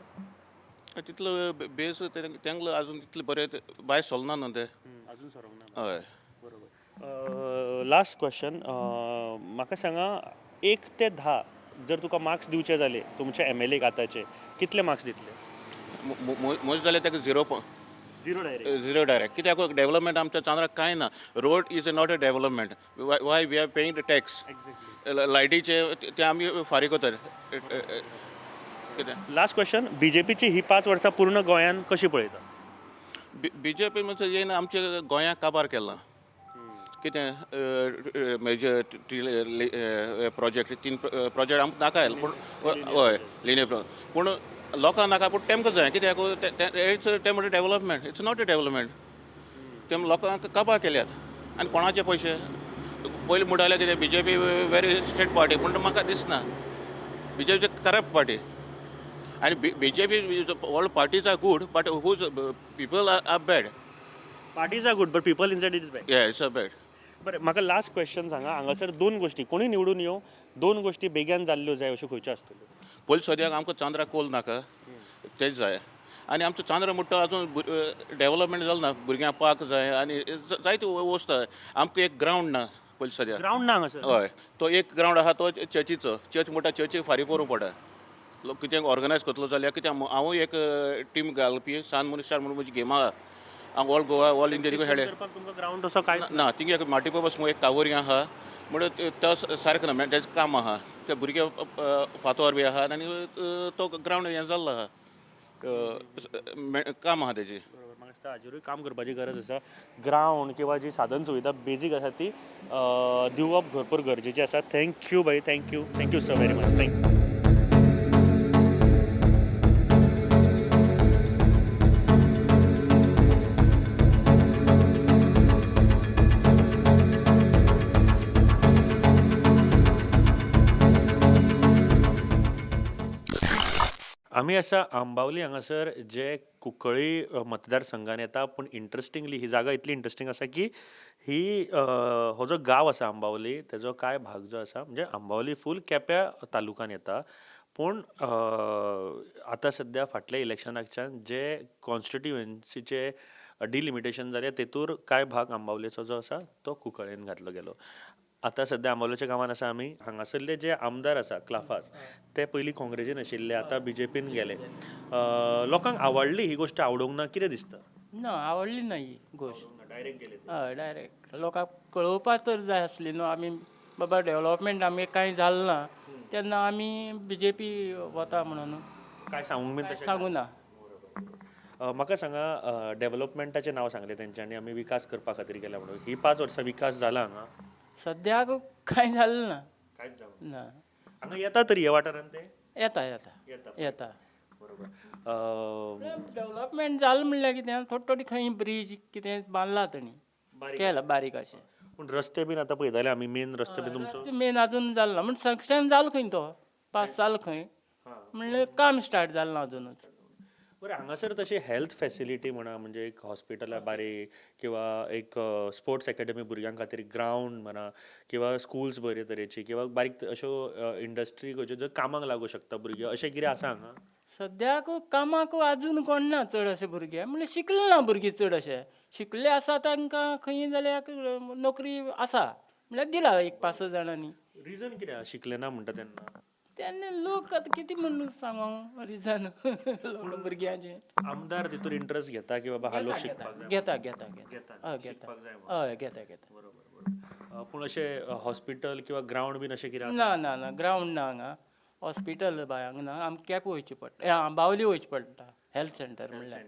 तितलो बेस तेंगलो अजून तितले बरें भायर सरना न्हू ते. अजून सरोंक ना. हय. बरोबर. लास्ट क्वेश्चन, म्हाका सांगा 1 ते 10 जर तुका मार्क्स दिवचे जाले तुमच्या एम एल एक आतांचे, कितले मार्क्स दितले? मोस्ट जाल्यार ताका 0. 0 डायरेक्ट? 0 डायरेक्ट, कित्याक डेवलपमेंट आमच्या चांद्राक कांय ना. Road is not a development, why we are paying the tax? लायटीचे ते आमी फारीक करतात कितें. लास्ट क्वेश्चन, बीजेपीची ही 5 वर्सां पूर्ण गोंयान कशी पळयता? बीजेपी म्हणजे येयन आमच्या गोंयाक काबार केलां. कितें मेजर प्रोजेक्ट, 3 प्रोजेक्ट आमकां नाका आयले, पूण हय लिनियर प्रोजेक्ट, पूण लोकांक नाका, पूण तेमकां जाय. कित्याक it's तें म्हणटा development, it's not a development. तेम लोकांक काबार केल्यात आनी कोणाचे पयशे पयलीं म्हणटाले कितें बीजेपी वेरी स्टेट पार्टी, पूण म्हाका दिसना बीजेपी करप्ट पार्टी. आनी BJP all parties are good, but whose people are bad. Parties are good but people inside it is bad. Yeah, it's a bad. बरें, म्हाका लास्ट क्वेश्चन सांगा, हांगासर 2 गोश्टी कोणी निवडून येवं, 2 गोश्टी बेगीन जाल्ल्यो जाय अश्यो खंयच्यो आसतल्यो? पयलीं सद्याक आमकां चांद्रा कोल नाका, तेच जाय. आनी आमचो चांद्रा म्हणटा अजून डेवलपमेंट जालें ना, भुरग्यांक पार्क जाय आनी जायते वस्त. आमकां एक ग्रावंड ना पयलीं सद्याक. ग्रावंड ना हांगासर? हय, तो एक ग्रावंड आहा तो चर्चीचो, चर्च म्हणटा चर्ची फारीक करूंक पडटा. लोक कितें ऑर्गनायज करतलो जाल्यार कित्याक हांवूय एक टीम घालपी सान मनीस चार म्हणून म्हजी गेम आहा, हांव ऑल गोवा ऑल इंडिया खेळ्ळे. करपाक तुमकां ग्रावंड तसो काय ना, थिंगा एक मल्टीपर्पज एक कावरी आहा म्हणून तो सारको ना, तेजें काम आहा. ते भुरगे फातोर बी आहात आनी तो ग्रावंड हें जाल्लो आहा, काम आहा तेजी. बरोबर, म्हाका दिसता हाजेरूय काम करपाची गरज आसा. ग्रावंड किंवा जी साधन सुविधा बेजीक आसा ती दिवप भरपूर गरजेची आसा. Thank you भाई, thank you, thank you so very much, thank you. आमी आसा आंबावली हांगासर, जे कुंकळी मतदारसंघान येता. पूण इंट्रस्टिंगली ही जागा इतली इंट्रस्टींग आसा की ही हो जो गांव आसा आंबावली, तेजो कांय भाग जो आसा, म्हणजे आंबावली फूल केप्यां तालुकान येता, पूण आतां सद्या फाटल्या इलेक्शनाकच्यान जे कॉन्स्टिट्युएन्सीचे डिलिमिटेशन जालें तेतूर कांय भाग आंबावलेचो जो आसा तो कुंकळ्ळेन घातलो गेलो. आतां सद्या आंबावलेच्या गांवान आसा आमी. हांगासरले जे आमदार आसा क्लाफास, ते पयलीं काँग्रेसीन आशिल्ले, आतां बीजेपीन गेले. लोकांक आवडली ही गोश्ट, आवडूंक ना, कितें दिसता? ना, आवडली ना ही गोश्ट. डायरेक्ट गेले. हय, डायरेक्ट लोकांक कळोवपा तर जाय आसली न्हू आमी बाबा डेवलपमेंट आमगे कांय जालें ना तेन्ना आमी बीजेपी वता म्हणून. काय सांगूंक बीन तशें सांगू ना. म्हाका सांगा, डेवलपमेंटाचें नांव सांगलें तेंच्यांनी, आमी विकास करपा खातीर केला म्हणून. ही 5 वर्सां विकास जाला हांगा? सद्याक कांय जालें ना. कांयच जावंक ना. हांगा येता तरी ह्या वाठारांत ते? येता, येता. येता. येता. बरोबर. डेवलपमेंट जालें म्हणल्यार कितें, थोडी थोडी खंय ब्रीज कितें बांदला तेणी, केला बारीक अशें. पूण रस्ते बीन आतां पळयताले आमी, मेन रस्ते बीन तुमचो मेन अजून जालो ना, म्हण सँक्शन जालो खंय, तो पास जालो खंय, म्हणल्यार काम स्टार्ट जालें ना अजुनूच. बरें, हांगासर तशी हेल्थ फेसिलिटी म्हणा, म्हणजे एक हॉस्पिटलां बारीक किंवा एक स्पोर्ट्स एकेडमी भुरग्यां खातीर ग्रावंड म्हणा, किंवा स्कुल्स बरे तरेची, किंवा बारीक अश्यो इंडस्ट्री खंयच्यो ज्यो कामाक लागूं शकता भुरगे, अशें कितें आसा हांगा? सद्याक कामाक अजून कोण ना चड अशे भुरगे, म्हणल्यार शिकले ना भुरगीं चड अशे. शिकले आसा तांकां खंयी जाल्यार नोकरी आसा म्हणल्यार दिला एक 5-6 जाणांनी. रिजन कितें शिकले ना म्हणटा तेन्ना? तेन्ना लोक आतां कितें म्हणून सांगू रिजन भुरग्यांचें. आमदार तितून इंट्रस्ट घेता की बाबा हा लोक शिकपाक जाय? घेता, घेता, घेता. हय, घेता. हय, घेता, घेता. बरोबर. पूण अशें हॉस्पिटल किंवा ग्रावंड बीन अशें कितें आसा? ना ना ना, ग्रावंड ना हांगा, हॉस्पिटल बाय हांगा ना. आमकां केपें वयचें पडटा, आंबावली वयचें पडटा हेल्थ सेंटर म्हणल्यार.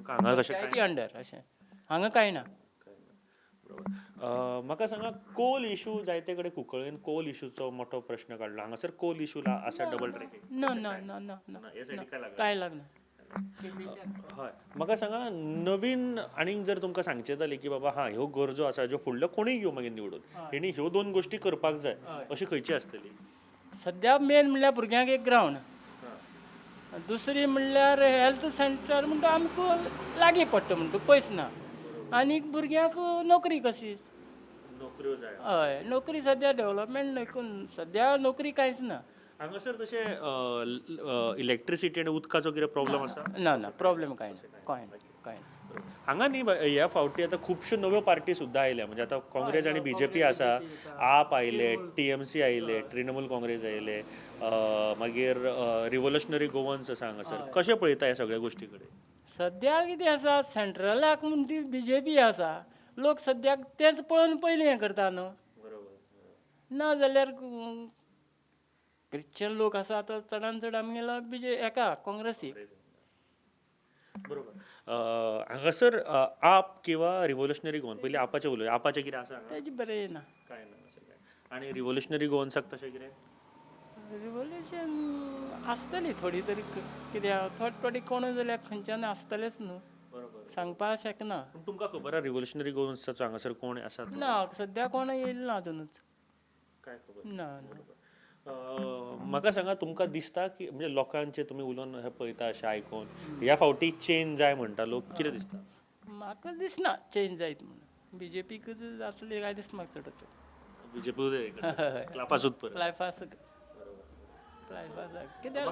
हांगा कशें? पंचायती अंडर अशें हांगा कांय ना. बरोबर. म्हाका सांगा, कोल इशू जायते कडेन कुंकळ्ळेन कोल इशूचो मोठो प्रश्न काडलो. हांगासर कोल इशू आसा डबल ट्रॅकींग? ना ना ना ना ना, कांय लागना. हय, म्हाका सांगा, नवीन आनीक जर तुमकां सांगचें जालें की बाबा हां ह्यो गरजो आसा ज्यो फुडल्यो कोणूय यो मागीर निवडून, हेणी ह्यो 2 गोश्टी करपाक जाय, अशी खंयची आसतली? सद्या मेन म्हणल्यार भुरग्यांक एक ग्रावंड, दुसरी म्हणल्यार हेल्थ सेंटर म्हणटा आमकां लागीं पडटा म्हणटा, पयस ना. आनी भुरग्यांक नोकरी कशी? नोकऱ्यो जाय. हय, नोकरी सद्या डेवलपमेंट देखून सद्या नोकरी कांयच ना. हांगासर तशें इलेक्ट्रिसिटी आनी उदकाचो कितें प्रॉब्लम आसा? ना ना, प्रॉब्लम कांय ना, कांय ना, कांय ना. हांगा न्ही ह्या फावटी आतां खुबश्यो नव्यो पार्टी सुद्दां आयल्या, म्हणजे आतां काँग्रेस आनी बीजेपी आसा, आप आयले, टीएमसी आयले, तृणमूल काँग्रेस आयले, मागीर रिवोल्युशनरी गोवन्स आसा हांगासर. कशें पळयता ह्या सगळ्या गोश्टी कडेन? सद्या कितें आसा, सेंट्रलाक म्हण ती बीजेपी आसा, लोक सद्याक तेंच पळोवन पयलीं हें करता न्हू. ना जाल्यार क्रिश्चन लोक आसा आतां चडान चड आमगेलो बीजे हेका काँग्रेसीक. बरोबर. हांगासर आप किंवा रिवोल्युशनरी गोवन, पयलीं आपाचें उलोवया, आपाचें कितें आसा? तेजें बरें ना. कांय ना अशें कांय. आनी रिवोल्युशनरी गोवन्साक तशें कितें? रिवोल्युशन आसतली थोडी तरी, कित्याक थोडे थोडे कोण जाल्यार खंयच्यान आसतलेच न्हू, सांगपाक शकना. पूण तुमकां खबर आसा रिवोल्युशनरी गोवन्साचो हांगासर कोण आसा? ना, सद्या कोण येयलो ना अजुनूच. काय खबर ना ना. म्हाका सांगा, तुमकां दिसता की म्हणजे लोकांचे तुमी उलोवन हे पळयता अशें आयकून ह्या फावटी चेंज जाय म्हणटा लोक, कितें दिसता? म्हाका दिसना चेंज जायत म्हणून, बीजेपीकूच जातली काय दिसता म्हाका चड. बीजेपी क्लाफासूच परत? क्लायफासूच, क्लायफासाक कित्याक.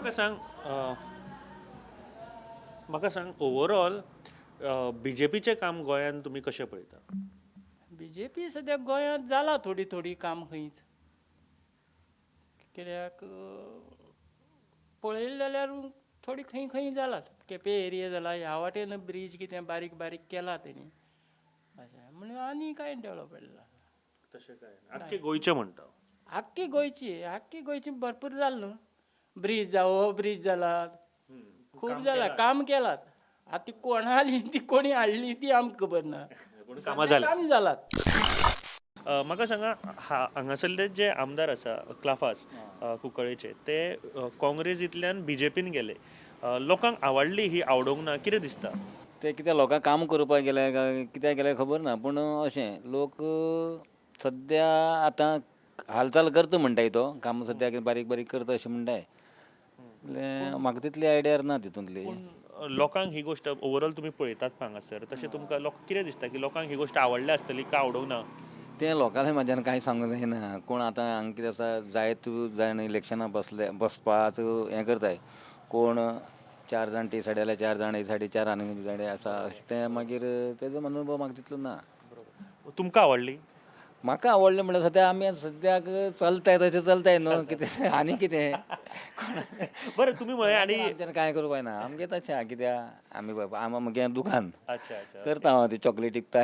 म्हाका सांग, ओवरऑल बीजेपीचें काम गोंयांत तुमी कशें पळयता? बीजेपी सद्या गोंयांत जाला थोडी थोडी काम खंयच, कित्याक पळयलें जाल्यार थोडी खंय खंय जाला, केपें एरिया जाला, ह्या वाटेन ब्रीज कितें बारीक बारीक केला तेणी अशें म्हणून आनी कांय डेवलपमेंट जाला तशें काय आख्खें गोंयचें म्हणटा? आख्खी गोंयची, आख्खी गोंयची भरपूर जाल न्हू. ब्रीज जावं, हो ब्रीज जाला, खूब जाला, काम केलात. आतां ती कोणाली ती कोणी हाडली ती आमकां खबर ना. पूण कामां जाल्यात. काम जालात. म्हाका सांगा, हांगासरले जे आमदार आसा क्लाफास कुंकळेचे, ते काँग्रेसींतल्यान बीजेपीन गेले. लोकांक आवडली ही, आवडूंक ना, कितें दिसता? ते कित्याक लोकांक काम करपाक गेले काय कित्याक गेले खबर ना, पूण अशें लोक सद्या आतां हालचाल करता म्हणटाय, तो काम सद्या कितें बारीक बारीक करता अशें म्हणटाय. म्हाका तितली आयडिया ना तितूंतली. पूण लोकांक ही गोश्ट ओवरऑल तुमी पळयतात हांगासर, तशें तुमकां लोक कितें दिसता की लोकांक ही गोश्ट आवडल्या आसतली काय आवडूंक ना? तें लोकांले म्हाज्यान कांय सांगूंक जायना. कोण आतां हांगा कितें आसा, जायत जाण इलेक्शनाक बसले, बसपाचो हें करताय. कोण चार जाण ते सायडी जाल्यार चार जाण हे सायडी, चार आनी सायडी आसा अशें. तें मागीर तेजो अनुभव म्हाका तितलो ना. तुमकां आवडली? म्हाका आवडलें म्हणल्यार सद्या आमी सद्याक चलताय तशें चलताय न्हू, कितें आनी कितें. बरें, तुमी म्हळें आनी आमच्यान कांय करपाक ना, आमगें तशें आहा. कित्याक आमी बाबा आम म्हगे दुकान अच्छा अच्छा करता हांव, ती चॉकलेट विकता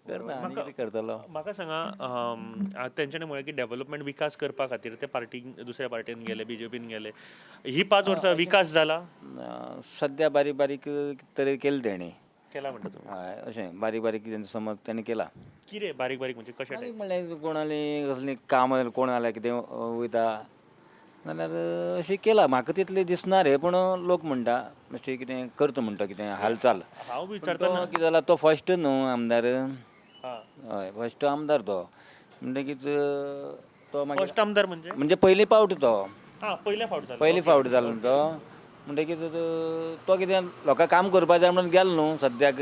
करता, आनी कितें करतलो. म्हाका सांगा, तेंच्यांनी म्हळें की डेव्हलपमेंट, विकास करपा खातीर ते पार्टीन दुसऱ्या पार्टीन गेले, बीजेपीन गेले. ही 5 वर्सां विकास जाला? सद्या बारीक बारीक तरी केले तेणी. केला म्हणटा तुमी? हय, अशें बारीक बारीक कितें समज तेणी केला. कितें बारीक बारीक म्हणजे कशें? बारीक म्हणल्यार कोणाली कसलीं कामां, कोण जाल्यार कितें वयता जाल्यार अशें केलां. म्हाका तितलें दिसना रे, पूण लोक म्हणटा अशें कितें करता म्हणटा, कितें हालचाल. हांव पूण विचारतना तो कितें जाला, तो फस्ट न्हू आमदार. हय, फस्ट आमदार तो, म्हणटकीच तो मागीर फस्ट आमदार म्हणजे? म्हणजे पयली पावट तो. हां, पयले फावट जालो. पयली फावट जालो न्हू तो, म्हणटकीच तो कितें लोकांक काम करपा जाय म्हणून गेलो न्हू सद्याक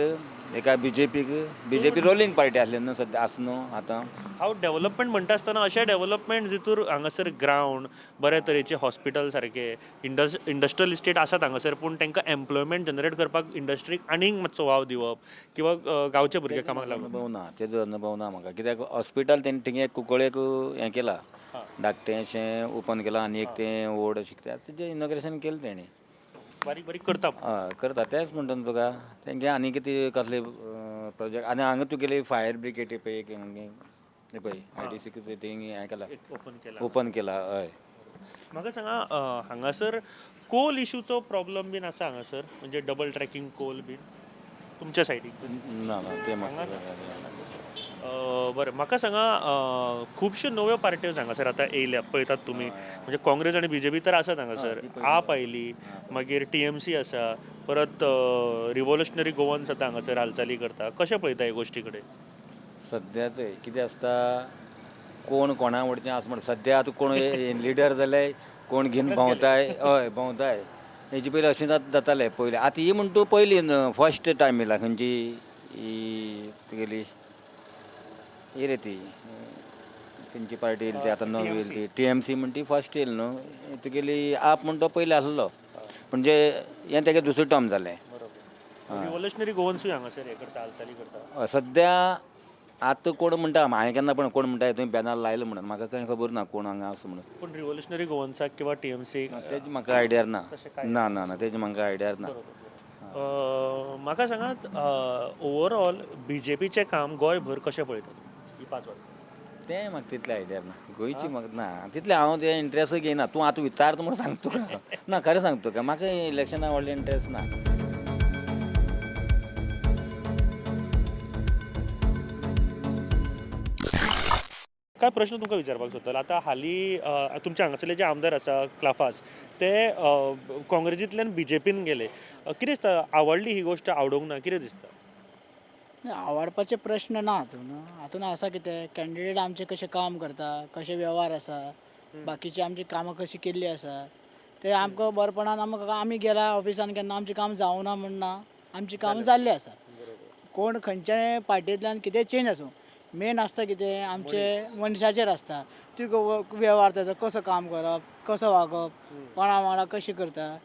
एका बीजेपीक. बीजेपी रोलिंग पार्टी आसली न्हू, सद्या आसा न्हू आतां. हांव डेव्हलपमेंट म्हणटा आसतना अशें डेव्हलपमेंट जितूर हांगासर ग्रावंड, बऱ्या तरेचे हॉस्पिटल सारके, इंडस्ट्रियल इस्टेट आसात हांगासर, पूण तांकां एम्प्लॉयमेंट जनरेट करपाक इंडस्ट्रीक आनीक मातसो वाव दिवप किंवा गांवचे भुरगे कामाक लागून. अनुभव ना तेजो, अनुभव ना म्हाका. कित्याक हॉस्पिटल तेणी थिंगा कुंकळ्ळेक हें केलां, धाकटेंशें ओपन केलां, आनी एक तें व्हड अशें कितें तेजें इनॉग्रेशन केलें तेणी. बारीक बारीक करता. हय, करता, तेंच म्हणटा न्हू तुका. तेंगे आनी कितें कसले प्रोजेक्ट आनी हांगा तुगेली फायर ब्रिगेड पळय एक हांगे पळय I D C थंय हें केलां, ओपन केला. ओपन केला, हय. म्हाका सांगा, हांगासर कोल इशूचो प्रॉब्लम बीन आसा हांगासर, म्हणजे डबल ट्रॅकिंग कोल बीन तुमच्या सायडीक? ना ना, तें म्हाका बरें, म्हाका सांगा, खुबश्यो नव्यो पार्ट्यो हांगासर आतां येयल्या पळयतात तुमी, म्हणजे काँग्रेस आनी बीजेपी तर आसात हांगासर, आप आयली, मागीर टीएमसी आसा, परत रिवोल्युशनरी गोवन्स आतां हांगासर हालचाली करता. कशें पळयता हे गोश्टी कडेन? सद्या चोय कितें आसता, कोण कोणा वडचें आसा म्हण सद्या आतां कोण लिडर जाले, कोण घेवन भोंवताय, हय भोंवताय. हेजे पयलीं अशें जातालें पयलीं. आतां ही म्हण तूं पयली फस्ट टायम येयला खंयची ही तुगेली ही रे ती खंयची पार्टी येयली ती आतां नवी येयली ती टीएमसी म्हण ती फस्ट येयली न्हू. तुगेली आप म्हण तो पयलीं आसलो, म्हणजे हें तेगे दुसरें टर्म जालें. रिवोल्युशनरी गोवन्सूय हांगासर हें करता, हालचाली करता. सद्या आतां कोण म्हणटा, हांवें केन्ना पण कोण म्हणटा तुवें बॅनर लायलो म्हणून, म्हाका कांय खबर ना कोण हांगा आसा म्हणून. पूण रिवोल्युशनरी गोवन्साक किंवा टीएमसी? तेजी म्हाका आयडिया ना. ना ना ना, तेजी म्हाका आयडिया ना. म्हाका सांगात, ओवरऑल बीजेपीचें काम गोंयभर कशें पळयतात ही 5 वर्सां? तें म्हाका तितलें आयडिया ना गोंयची, म्हाका ना तितलें, हांव तें इंट्रस्टूय घेयना. तूं आतां विचारता म्हूण सांगता तुका, ना खरें सांगता तुका, म्हाका इलेक्शना व्हडलें इंट्रस्ट ना. काय प्रश्न तुमकां विचारपाक सोदतालो. आतां हालीं तुमच्या हांगासरले जे आमदार आसा क्लाफास, ते काँग्रेसींतल्यान बीजेपीन गेले. कितें दिसता, आवडली ही गोश्ट, आवडूंक ना, कितें दिसता? आवडपाचे प्रश्न ना हातून. हातून आसा कितें, कॅन्डिडेट आमचे कशें काम करता, कशे वेव्हार आसा, बाकीची आमची कामां कशी केल्ली आसा, ते आमकां बरेपणान आमकां आमी गेला ऑफिसान केन्ना आमचें काम जावना म्हण ना, आमचीं कामां जाल्लीं आसा. कोण खंयच्याय पार्टींतल्यान कितेंय चेंज आसूं, मेन आसता कितें आमचे मनशाचेर आसता ती वेव्हार, ताजो कसो काम करप, कसो वागप, कोणा वांगडा कशें करता.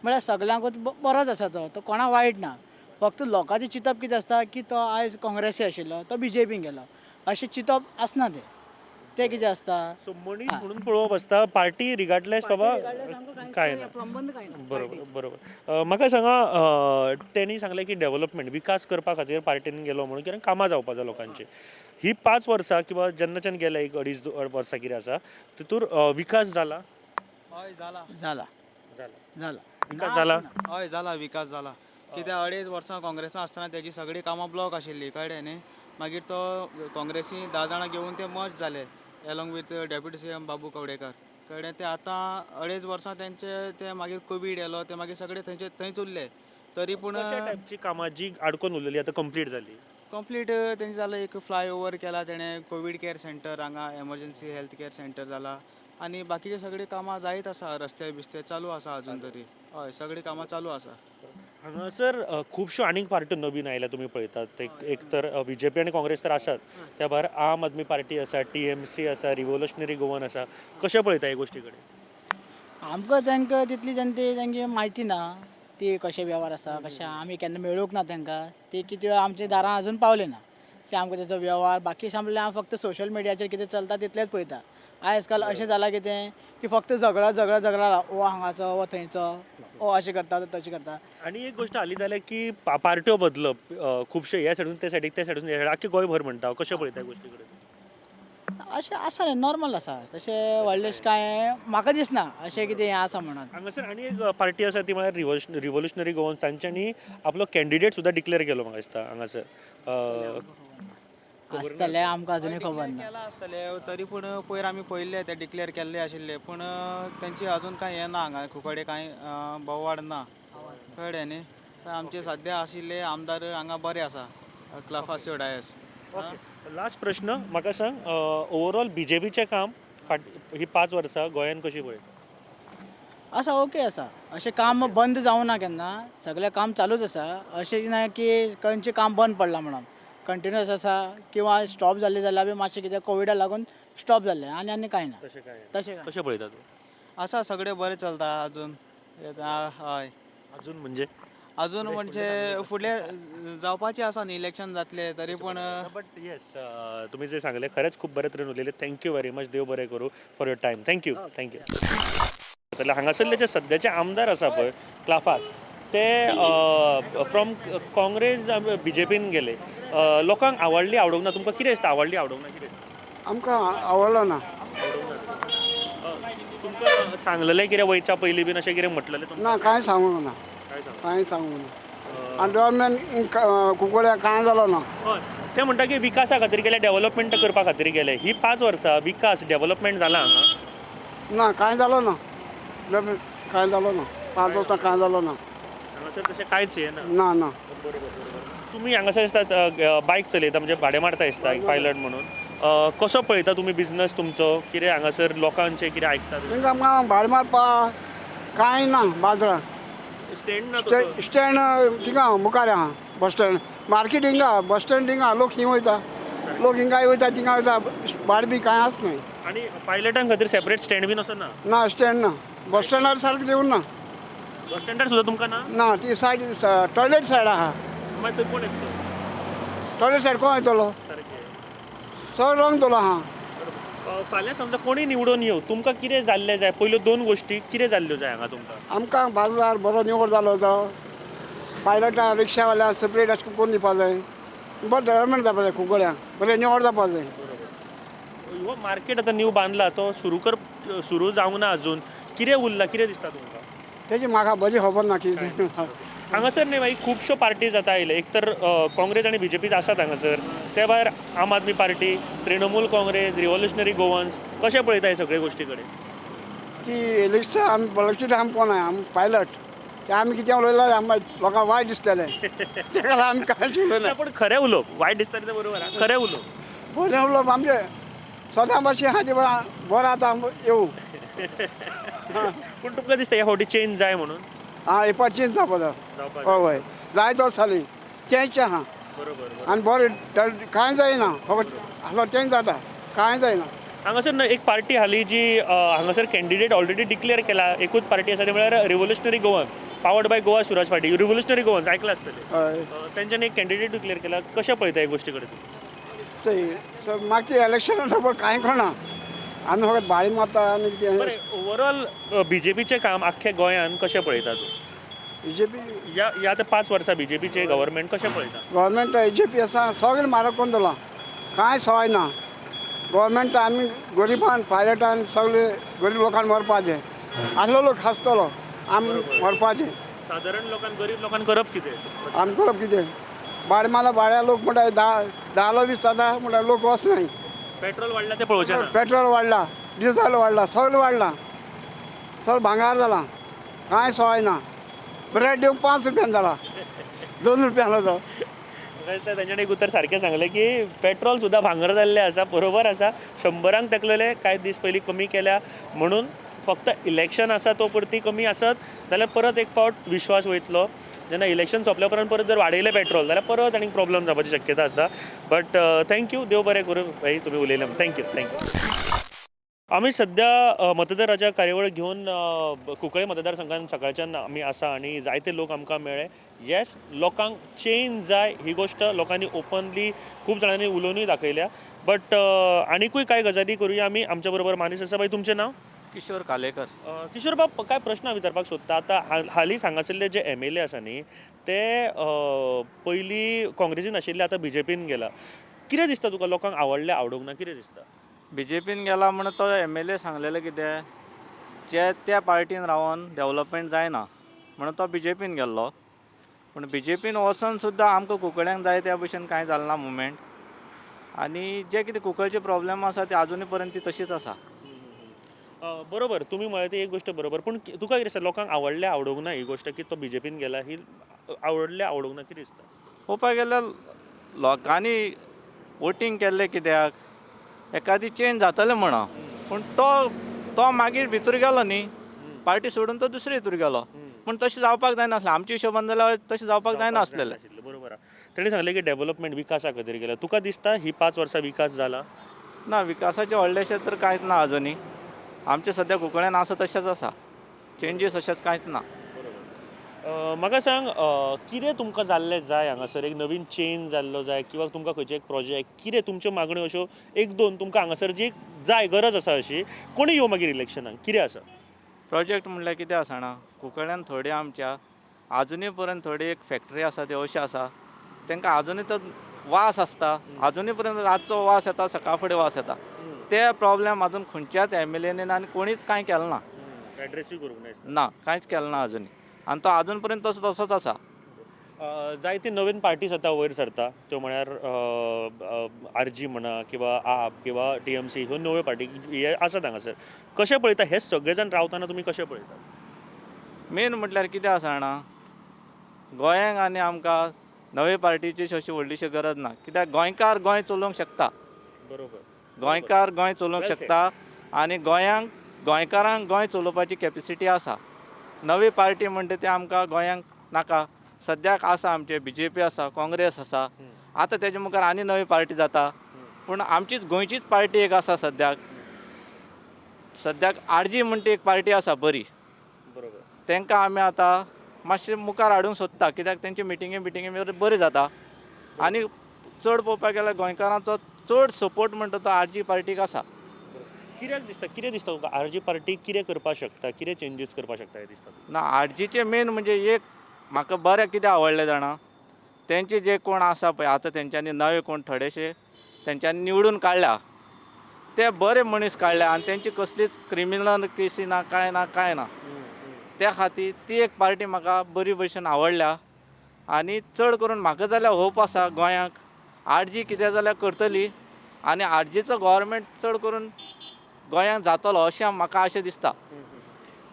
म्हळ्यार सगल्यांकूच बरोच आसा तो, तो कोणा वायट ना. फक्त लोकांचें चिंतप कितें आसता की तो आयज काँग्रेसी आशिल्लो तो बीजेपीन गेलो, अशें चिंतप आसना. तें तें कितें आसता. सो मनीस म्हणून पळोवप आसता, पार्टी रिगार्डलेस बाबा काय ना. संबंद काय ना. बरोबर बरोबर म्हाका सांगा, तेणी सांगलें की डेव्हलपमेंट, विकास करपा खातीर पार्टीन गेलो म्हणून, कित्याक कामां जावपा जाय लोकांची. ही 5 वर्सां किंवा जेन्नाच्यान गेले एक अडीच वर्सां कितें आसा तितूर विकास जाला? हय, जाला. जाला. जाला? जाला. विकास जाला. हय, जाला, विकास जाला. कित्याक 2.5 वर्सां काँग्रेसान आसतना तेजी सगळीं कामां ब्लॉक आशिल्लीं, कळ्ळें न्ही. मागीर तो काँग्रेसी 10 जाणां घेवन ते मर्ज जाले along with deputy CM Babu Kavdekar, कळ्ळें. ते आतां 2.5 वर्सां तेंचे ते, मागीर कोवीड येयलो, ते मागीर सगळे थंयचे थंयच उरले. तरी पूण कशा टायपची कामां जी आडकोन उरलेली आतां कंप्लीट जाली? कंप्लीट तेंचे जालें. एक फ्लाय ओवर केला तेणें, कोवीड केअर सेंटर हांगा, एमर्जन्सी हेल्थ केअर सेंटर जाला आनी बाकीचे सगळीं कामां जायत आसा. रस्ते बिस्ते चालू आसा अजून तरी. हय, सगळीं कामां चालू आसा. हांगासर खुबश्यो आनीक पार्ट्यो नवीन आयल्या, तुमी पळयतात. एक एक तर बीजेपी आनी काँग्रेस तर आसात, त्या भायर आम आदमी पार्टी आसा, टीएमसी आसा, रिव्होल्युशनरी गोवन आसा. कशें पळयता हे गोश्टी कडेन? आमकां तांकां तितली जनते तांची म्हायती ना, ती कशे वेव्हार आसा कशें. आमी केन्ना मेळूंक ना तांकां. ते कितें आमच्या दारां अजून पावले ना की आमकां तेचो वेव्हार. बाकी म्हणल्यार हांव फक्त सोशल मिडियाचेर कितें चलता तितलेंच पळयता. आयज काल अशें जालां कितें की फक्त झगडा झगडा झगडा, ओ हांगाचो, ओ थंयचो, ओ अशें करता, तो तशें करता. आनी एक गोश्ट हालीं जाल्या की पार्ट्यो बदलप खुबशे, ह्या सायडून ते सायडीक, त्या सायडून ह्या सायडीक, आख्खे गोंयभर म्हणटा हांव. कशें पळयता ह्या गोश्टी कडेन? अशें आसा रे, नॉर्मल आसा. तशें व्हडलें कांय म्हाका दिसना अशें कितें हें आसा म्हणून. हांगासर आनी एक पार्टी आसा, ती म्हळ्यार रिव्होल्युशनरी गोवन. तांच्यांनी आपलो कॅन्डिडेट सुद्दां डिक्लेअर केलो म्हाका दिसता हांगासर. आसतलें, आमकां अजुनूय खबर ना. केलां आसतलें, तरी पूण पयर आमी पळयल्ले, ते डिक्लेअर केल्ले आशिल्ले, पूण तेंची अजून कांय हें ना. हांगा कुंकळे कांय बोवाळ ना, कळ्ळें न्ही. तर आमचे सद्या आशिल्ले आमदार हांगा बरे आसा, क्लाफासियो डायस. ओके, लास्ट प्रश्न. म्हाका सांग, ओवरऑल बीजेपीचें काम फाट ही 5 वर्सां गोंयान कशी पळयता? आसा, ओके आसा. अशें काम बंद जावना केन्ना. सगळें काम चालूच आसा. अशें ना की खंयचें काम बंद पडलां म्हणून. कंटिन्युअस आसा किंवा स्टॉप जाल्लें जाल्यार बी मातशें कितें कोविडा लागून स्टॉप जाल्लें आनी आनी कांय ना. तशें काय? तशें काय. कशें पळयता तूं? आसा, सगळें बरें चलता अजून. हय. अजून म्हणजे? अजून म्हणजे फुडले जावपाचे आसा न्ही, इलेक्शन जातले, तरी पूण. बट येस, तुमी जे सांगलें खरेंच खूब बरे तरेन उलयले. Thank you very much. देव बरें करूं for your time. Thank you, thank you. जाल्यार हांगासरले जे सद्याचे आमदार आसा पळय क्लाफास, ते फ्रॉम काँग्रेस बीजेपीन गेले. लोकांक आवडली, आवडूंक ना? तुमकां कितें दिसता, आवडली, आवडूंक ना, कितें दिसता? आमकां आवडलो ना. तुमकां सांगलेलें कितें वयच्या पयलीं बीन, अशें कितें म्हटलेलें तुमकां? ना, कांय सांगूंक ना. काय सांगूंक? कांय सांगूंक ना आनी गव्हर्मेंट कुंकळ्या कांय जालो ना. हय, ते म्हणटा की विकासा खातीर गेले, डेव्हलपमेंट करपा खातीर गेले. ही 5 वर्सां विकास, डेव्हलपमेंट जाला हांगा? ना, कांय जालो ना. डेव्हलपमेंट कांय जालो ना. 5 वर्सां कांय जालो ना. हांगासर तशें कांयच हें ना? ना ना. बरोबर. तुमी हांगासर दिसता बायक चलयता, म्हणजे भाडें मारता दिसता एक पायलट म्हणून. कसो पळयता तुमी बिझनस तुमचो कितें हांगासर, लोकांचें कितें आयकता? तांकां आमकां भाडें मारपा कांय ना बाजारान. स्टँड ना तसो? स्टँड थिंगा मुखार आहा बस स्टँड. मार्केट हिंगा, बस स्टँड हिंगा. लोक हिंग वयता, लोक हिंगाय वयता, थिंगा वयता. भाडें बी कांय आस न्हय. आनी पायलटां खातीर सेपरेट स्टँड बीन असो ना? ना, स्टँड ना. बस स्टँडार सारकें दिवन ना. बस स्टँडार सुद्दां तुमकां ना? ना, ती सायड टॉयलेट सायड आहा. मागीर थंय कोण येतलो? टॉयलेट सायड कोण येतलो? सारकें. सगळो रंग तोलो आहा. फाल्यां समजा कोणी निवडून येवं, तुमकां कितें जाल्लें जाय? पयल्यो दोन गोश्टी कितें जाल्ल्यो जाय हांगा तुमकां? आमकां बाजार बरो निवड जालो तो पायलटां, रिक्षावाल्या सेपरेट अशें करून दिवपा जाय. बरें डेवलपमेंट जावपा जाय कुंकळ्यां, बरें निवड जावपा जाय. हो मार्केट आतां न्यू बांदला तो सुरू कर सुरू जावंक ना अजून. कितें उरला, कितें दिसता तुमकां? तेजी म्हाका बरी खबर ना कितें. हांगासर न्ही बाई, खुबश्यो पार्टीज आतां आयले. एक तर काँग्रेस आनी बीजेपी आसात हांगासर, ते भायर आम Aadmi party, Trinamool Congress, revolutionary Goans. कशें पळयता हे सगळे गोश्टी कडेन? ती इलेक्शन आमी पॉलिटिक्स आमी कोण आमी पायलट ते आमी कितें उलयल्यार आमकां लोकांक वायट दिसतलें. तेका लागून आमी कांयच उलयना. पूण खरें उलोवप वायट दिसता तें बरोबर आहा, खरें उलोवप. बरें उलोवप आमचें सदां भाशेन आहा तें बरें आतां येवं. पूण तुमकां दिसता ह्या फावटी चेंज जाय म्हणून? आं, हे पाट चेंज जावपा जाय. जावपाक. हय हय, जाय तो साली चेंज आहा. आनी बरें कांय जायना, फकत आहलो चेंज जाता, कांय जायना. हांगासर न्हय एक पार्टी हाली जी हांगासर कॅन्डिडेट ऑलरेडी डिक्लेअर केला, एकूच पार्टी आसा, ती म्हळ्यार revolutionary Goan, powered by Goa Swaraj party. Revolutionary Goans आयकलां आसतलें. हय. तेंच्यांनी एक कॅन्डिडेट डिक्लेअर केला. कशें पळयता हे गोश्टी कडेन? ते मागचे इलेक्शना खबर कांय कळना, आमी फकत बाळी मारता आनी कितें. बरें, ओवरऑल बीजेपीचें काम आख्ख्या गोंयांत कशें पळयता तूं? बीजेपी ह्या ह्या आतां 5 वर्सां बीजेपीचें गव्हर्मेंट कशें पळयता? गव्हर्मेंट बीजेपी आसा, सगळें म्हारग करून दवरलां, कांय सवाय ना. गव्हर्मेंट आमी गरिबान पायलटान सगळे गरीब लोकांक मरपाचें, आसलो लोक खासतलो, आमी मरपाचें. सादारण लोकांक, गरीब लोकांक करप कितें? आमी करप कितें? भाडें मारला, भाड्या लोक म्हणटा 10 20 जाता म्हणटा, लोक वचनाय. पेट्रोल वाडला तें पळोवचें ना. पेट्रोल वाडला, डिझल वाडला, सगळें वाडलां, सगळें भांगार जालां, कांय सवाय ना. ब्रेड दिवंक 5 रुपयान जाला, 2 रुपयान आसलो तो. तांच्यानी एक उतर सारकें सांगलें की पेट्रोल सुद्दां भांगर जाल्लें आसा. बरोबर आसा, 100 तेकलेले, कांय दीस पयलीं कमी केल्या म्हणून फक्त इलेक्शन आसा तो पुरती कमी आसत जाल्यार परत एक फावट विश्वास वयतलो. जेन्ना इलेक्शन सोंपल्या उपरांत परत जर वाडयलें पेट्रोल जाल्यार परत आनीक प्रॉब्लम जावपाची शक्यता आसा. बट thank you, देव बरें करूं भाई, तुमी उलयले. Thank you, thank you. आमी सद्या मतदार राजा कार्यावळ घेवन कुंकळे मतदारसंघान सकाळच्यान आमी आसा आनी जायते लोक आमकां मेळ्ळे. येस, लोकांक चेंज जाय ही गोश्ट लोकांनी ओपनली खूब जाणांनी उलोवनूय दाखयल्या. बट आनिकूय कांय गजाली करुया आमी. आमच्या बरोबर मानीस आसा. बाई, तुमचें नांव? किशोर कालेकर. किशोर बाब, काय प्रश्न विचारपाक सोदता. आतां हालींच हांगासरले जे एमएलए आसा न्ही, ते पयलीं काँग्रेसीन आशिल्ले, आतां बीजेपीन गेला. कितें दिसता तुका, लोकांक आवडलें आवडूंक ना, कितें दिसता? बीजेपीन गेला म्हण तो एमएलए सांगलेलें कितें, जे त्या पार्टीन रावन डेवलपमेंट जायना म्हणून तो बीजेपीन गेल्लो. पूण बीजेपीन वचोन सुद्दां आमकां कुंकळ्यांक जाय त्या भशेन कांय जालें ना मुवमेंट, आनी जे कितें कुंकळचे प्रॉब्लेम आसा ते आजुनूय पर्यंत ती तशीच आसा. बरोबर, तुमी म्हळ्यार ती एक गोश्ट बरोबर. पूण तुका कितें दिसता, लोकांक आवडलें आवडूंक ना ही गोश्ट की तो बीजेपीन गेला, ही आवडलें आवडूंक ना, कितें दिसता? पळोवपाक गेल्यार लोकांनी वोटींग केल्लें कित्याक, एकादी चेंज जातलें म्हणून, पूण तो तो मागीर भितर गेलो न्ही, पार्टी सोडून तो दुसरे हितूर गेलो. पूण तशें जावपाक जायनासलें, आमच्या हिशोबान जाल्यार तशें जावपाक जायनासलेलें. बरोबर आसा. तेणी सांगलें की डेवलपमेंट विकासा खातीर गेला. तुका दिसता ही 5 वर्सां विकास जाला? ना, विकासाचें व्हडलेंशें तर कांयच ना अजुनूय. आमचें सद्या कुंकळ्यान आसा तशेंच आसा, चेंजीस अशेंच कांयच ना. म्हाका सांग, कितें तुमकां जाल्लें जाय हांगासर, एक नवीन चेंज जाल्लो जाय किंवा तुमकां खंयचें एक प्रोजेक्ट, कितें तुमच्यो मागण्यो अश्यो एक दोन तुमकां हांगासर जी जाय गरज आसा अशी, कोणी येवं मागीर इलेक्शनाक, कितें आसा? प्रोजेक्ट म्हणल्यार कितें आसा जाणा, कुंकळ्यान थोडे आमच्या आजुनूय पर्यंत थोडी एक फॅक्टरी आसा, ती अशी आसा तांकां आजुनूय तो वास आसता, आजुनूय पर्यंत रातचो वास येता, सकाळ फुडें वास येता. ते प्रॉब्लेम अजून खंयच्याच एमएलएन आनी कोणीच कांय केलें ना, एड्रेसूय करूंक ना, ना कांयच केलें ना अजुनूय, आनी तो आजून पर्यंत तसो तसोच आसा. जायती नवीन पार्टीज आतां वयर सरता, त्यो म्हळ्यार आरजी म्हणा किंवा आप किंवा टीएमसी, ह्यो नव्यो पार्टी हे आसात हांगासर. कशें पळयता हे सगळे जाण रावतना तुमी कशें पळयता? मेन म्हटल्यार कितें आसा जाणा, गोंयांक आनी आमकां नवे पार्टीची अशी व्हडलीशी गरज ना, कित्याक गोंयकार गोंय चलोवंक शकता. बरोबर, गोंयकार गोंय चलोवंक शकता आनी गोंयांक गोंयकारांक गोंय चलोवपाची कॅपेसिटी आसा. नवी पार्टी म्हणटा ते आमकां गोंयांक नाका. सद्याक आसा आमचे बीजेपी आसा, काँग्रेस आसा, आतां तेजे मुखार आनी नवी पार्टी जाता, पूण आमचीच गोंयचीच पार्टी एक आसा सद्याक. सद्याक आरजी म्हणटा एक पार्टी आसा बरी, बरोबर, तांकां आमी आतां मातशें मुखार हाडूंक सोदता, कित्याक तेंची मिटिंगे बिटिंगे बरी जाता आनी चड पळोवपाक गेल्यार गोंयकारांचो चड सपोर्ट म्हणटा तो आरजी पार्टीक आसा. कित्याक दिसता, कितें दिसता तुका आरजी पार्टी कितें करपाक शकता, कितें चेंजीस करपाक शकता हें दिसता? ना, आरजीचें मेन म्हणजे एक म्हाका बरें कितें आवडलें जाणा, तेंचे जे कोण आसा पळय आतां तेंच्यांनी नवे कोण थोडेशे तेंच्यांनी निवडून काडल्या, ते बरे मनीस काडल्या आनी तेंची कसलीच क्रिमिनल केसी ना, कांय ना, कांय ना. त्या खातीर ती एक पार्टी म्हाका बरी भशेन आवडल्या आनी चड करून म्हाका जाल्यार होप आसा गोंयांक आरजी कितें जाल्यार करतली आनी आरजीचो गव्हर्मेंट चड करून गोंयांत जातलो अशें म्हाका अशें दिसता.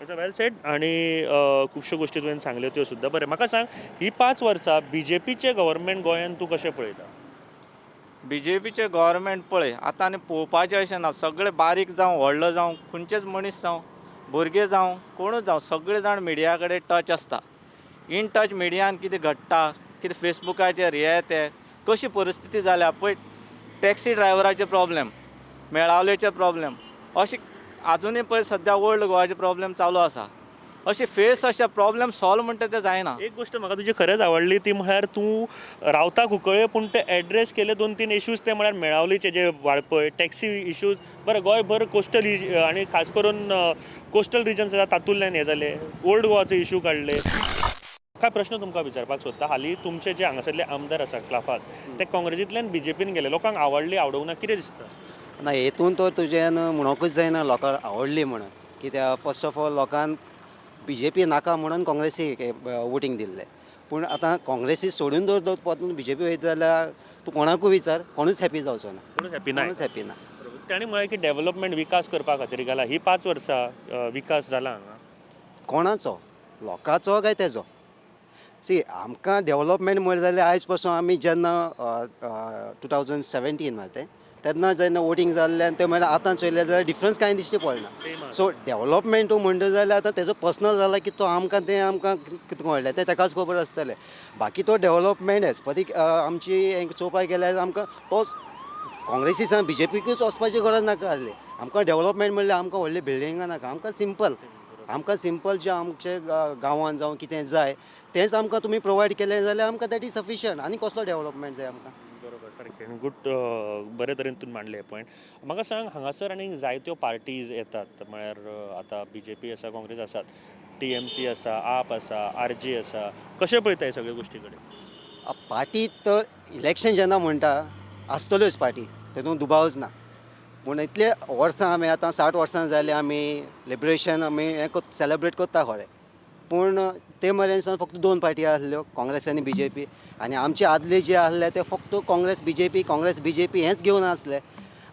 वेल सेड. आनी खुबश्यो गोश्टी तुवें सांगल्यो त्यो सुद्दां बरें. म्हाका सांग, ही 5 वर्सां बीजेपीचें गव्हर्मेंट गोंयांत तूं कशें पळयता? बीजेपीचें गव्हर्मेंट पळय आतां आनी पळोवपाचें अशें ना, सगळे बारीक जावं व्हडलो जावं खंयचेच मनीस जावं भुरगे जावं कोणूच जावं सगळे जाण मिडिया कडेन टच आसता. इन टच मिडियान कितें घडटा, कितें फेसबुकाचेर हे ते कशी परिस्थिती जाल्या पळय, टॅक्सी ड्रायव्हराचे प्रॉब्लेम, मेळावलेचे प्रॉब्लेम, अशें आजुनूय पळय सद्या ओल्ड गोवाचे प्रॉब्लेम चालू आसा. अशें फेस अशें प्रॉब्लम सॉल्व म्हणटा ते जायना. एक गोश्ट म्हाका तुजी खरेंच आवडली, ती म्हळ्यार तूं रावता कुंकळे, पूण ते एड्रेस केले दोन तीन इश्यूज, ते म्हळ्यार मेळावलीचे जे वाळपय टॅक्सी इश्यूज. बरें, गोंयभर कोस्टल आनी खास करून कोस्टल रिजन्स आसा तातूंतल्यान हें जालें, ओल्ड गोवाचो इशू काडले. काय प्रश्न तुमकां विचारपाक सोदता. हालीं तुमचे जे हांगासरले आमदार आसा क्लाफास, ते काँग्रेसींतल्यान बीजेपीन गेले. लोकांक आवडली, आवडूंक ना, कितें दिसता? ना, हेतून तर तुज्यान म्हणोकूच जायना लोकांक आवडली म्हणून. कित्याक फर्स्ट ऑफ ऑल लोकांक बीजेपी नाका म्हणून काँग्रेसीक वोटींग दिल्लें. पूण आतां काँग्रेसी सोडून जर परतून बीजेपी वयता जाल्यार तूं कोणाकूय विचार, कोणूच हॅपी जावचो ना. कोणूच हॅपी ना. कोणूच हॅपी ना. तांणी म्हळें की डेव्हलपमेंट, विकास करपा खातीर गेला. ही 5 वर्सां विकास जाला हांगा? कोणाचो, लोकांचो काय तेजो? सी, आमकां डेवलपमेंट म्हणलें जाल्यार आयज पासून आमी जेन्ना 2017 मरे तें, तेन्ना जेन्ना वोटींग जाल्लें आनी ते म्हणल्यार आतां चोयलें जाल्यार डिफरन्स कांय दिश्टी पडना. सो डेवलपमेंट तूं म्हणटा जाल्यार आतां तेजो पर्सनल जाला की तो आमकां तें आमकां कितें कळ्ळें तें ताकाच खबर आसतलें. बाकी तो डेवलपमेंट एज पर दी आमची हें चोवपाक गेल्यार आमकां तो काँग्रेसी सावन बीजेपीकूच वचपाची गरज नाका आसली. आमकां डेवलपमेंट म्हणल्यार आमकां व्हडली बिल्डिंगां नाका. आमकां सिंपल जें आमचे गांवान जावं कितें जाय तेंच आमकां तुमी प्रोवायड केलें जाल्यार आमकां that is sufficient. आनी कसलो डेवलपमेंट जाय आमकां? बरोबर, सारकें. गुड, बरे तरेन तूं मांडले पॉयंट. म्हाका सांग, हांगासर आनीक जायत्यो पार्टीज येतात, म्हळ्यार आतां बीजेपी आसा, काँग्रेस आसात, टीएमसी आसा, आप आसा, आरजी आसा. कशें पळयता हे सगळे गोश्टी कडेन? पार्टी तर इलेक्शन जेन्ना म्हणटा आसतल्योच पार्टी, तेतून दुबावच ना. पूण इतले वर्सां आमी आतां 60 वर्सां जालीं आमी लिबरेशन आमी हें सेलेब्रेट करता खरें, पूण ते मेरेन सावन फक्त दोन पार्टी आसल्यो, काँग्रेस आनी बीजेपी. आनी आमचे आदले जे आहले ते फक्त काँग्रेस बीजेपी, काँग्रेस बीजेपी हेंच घेवन आसले.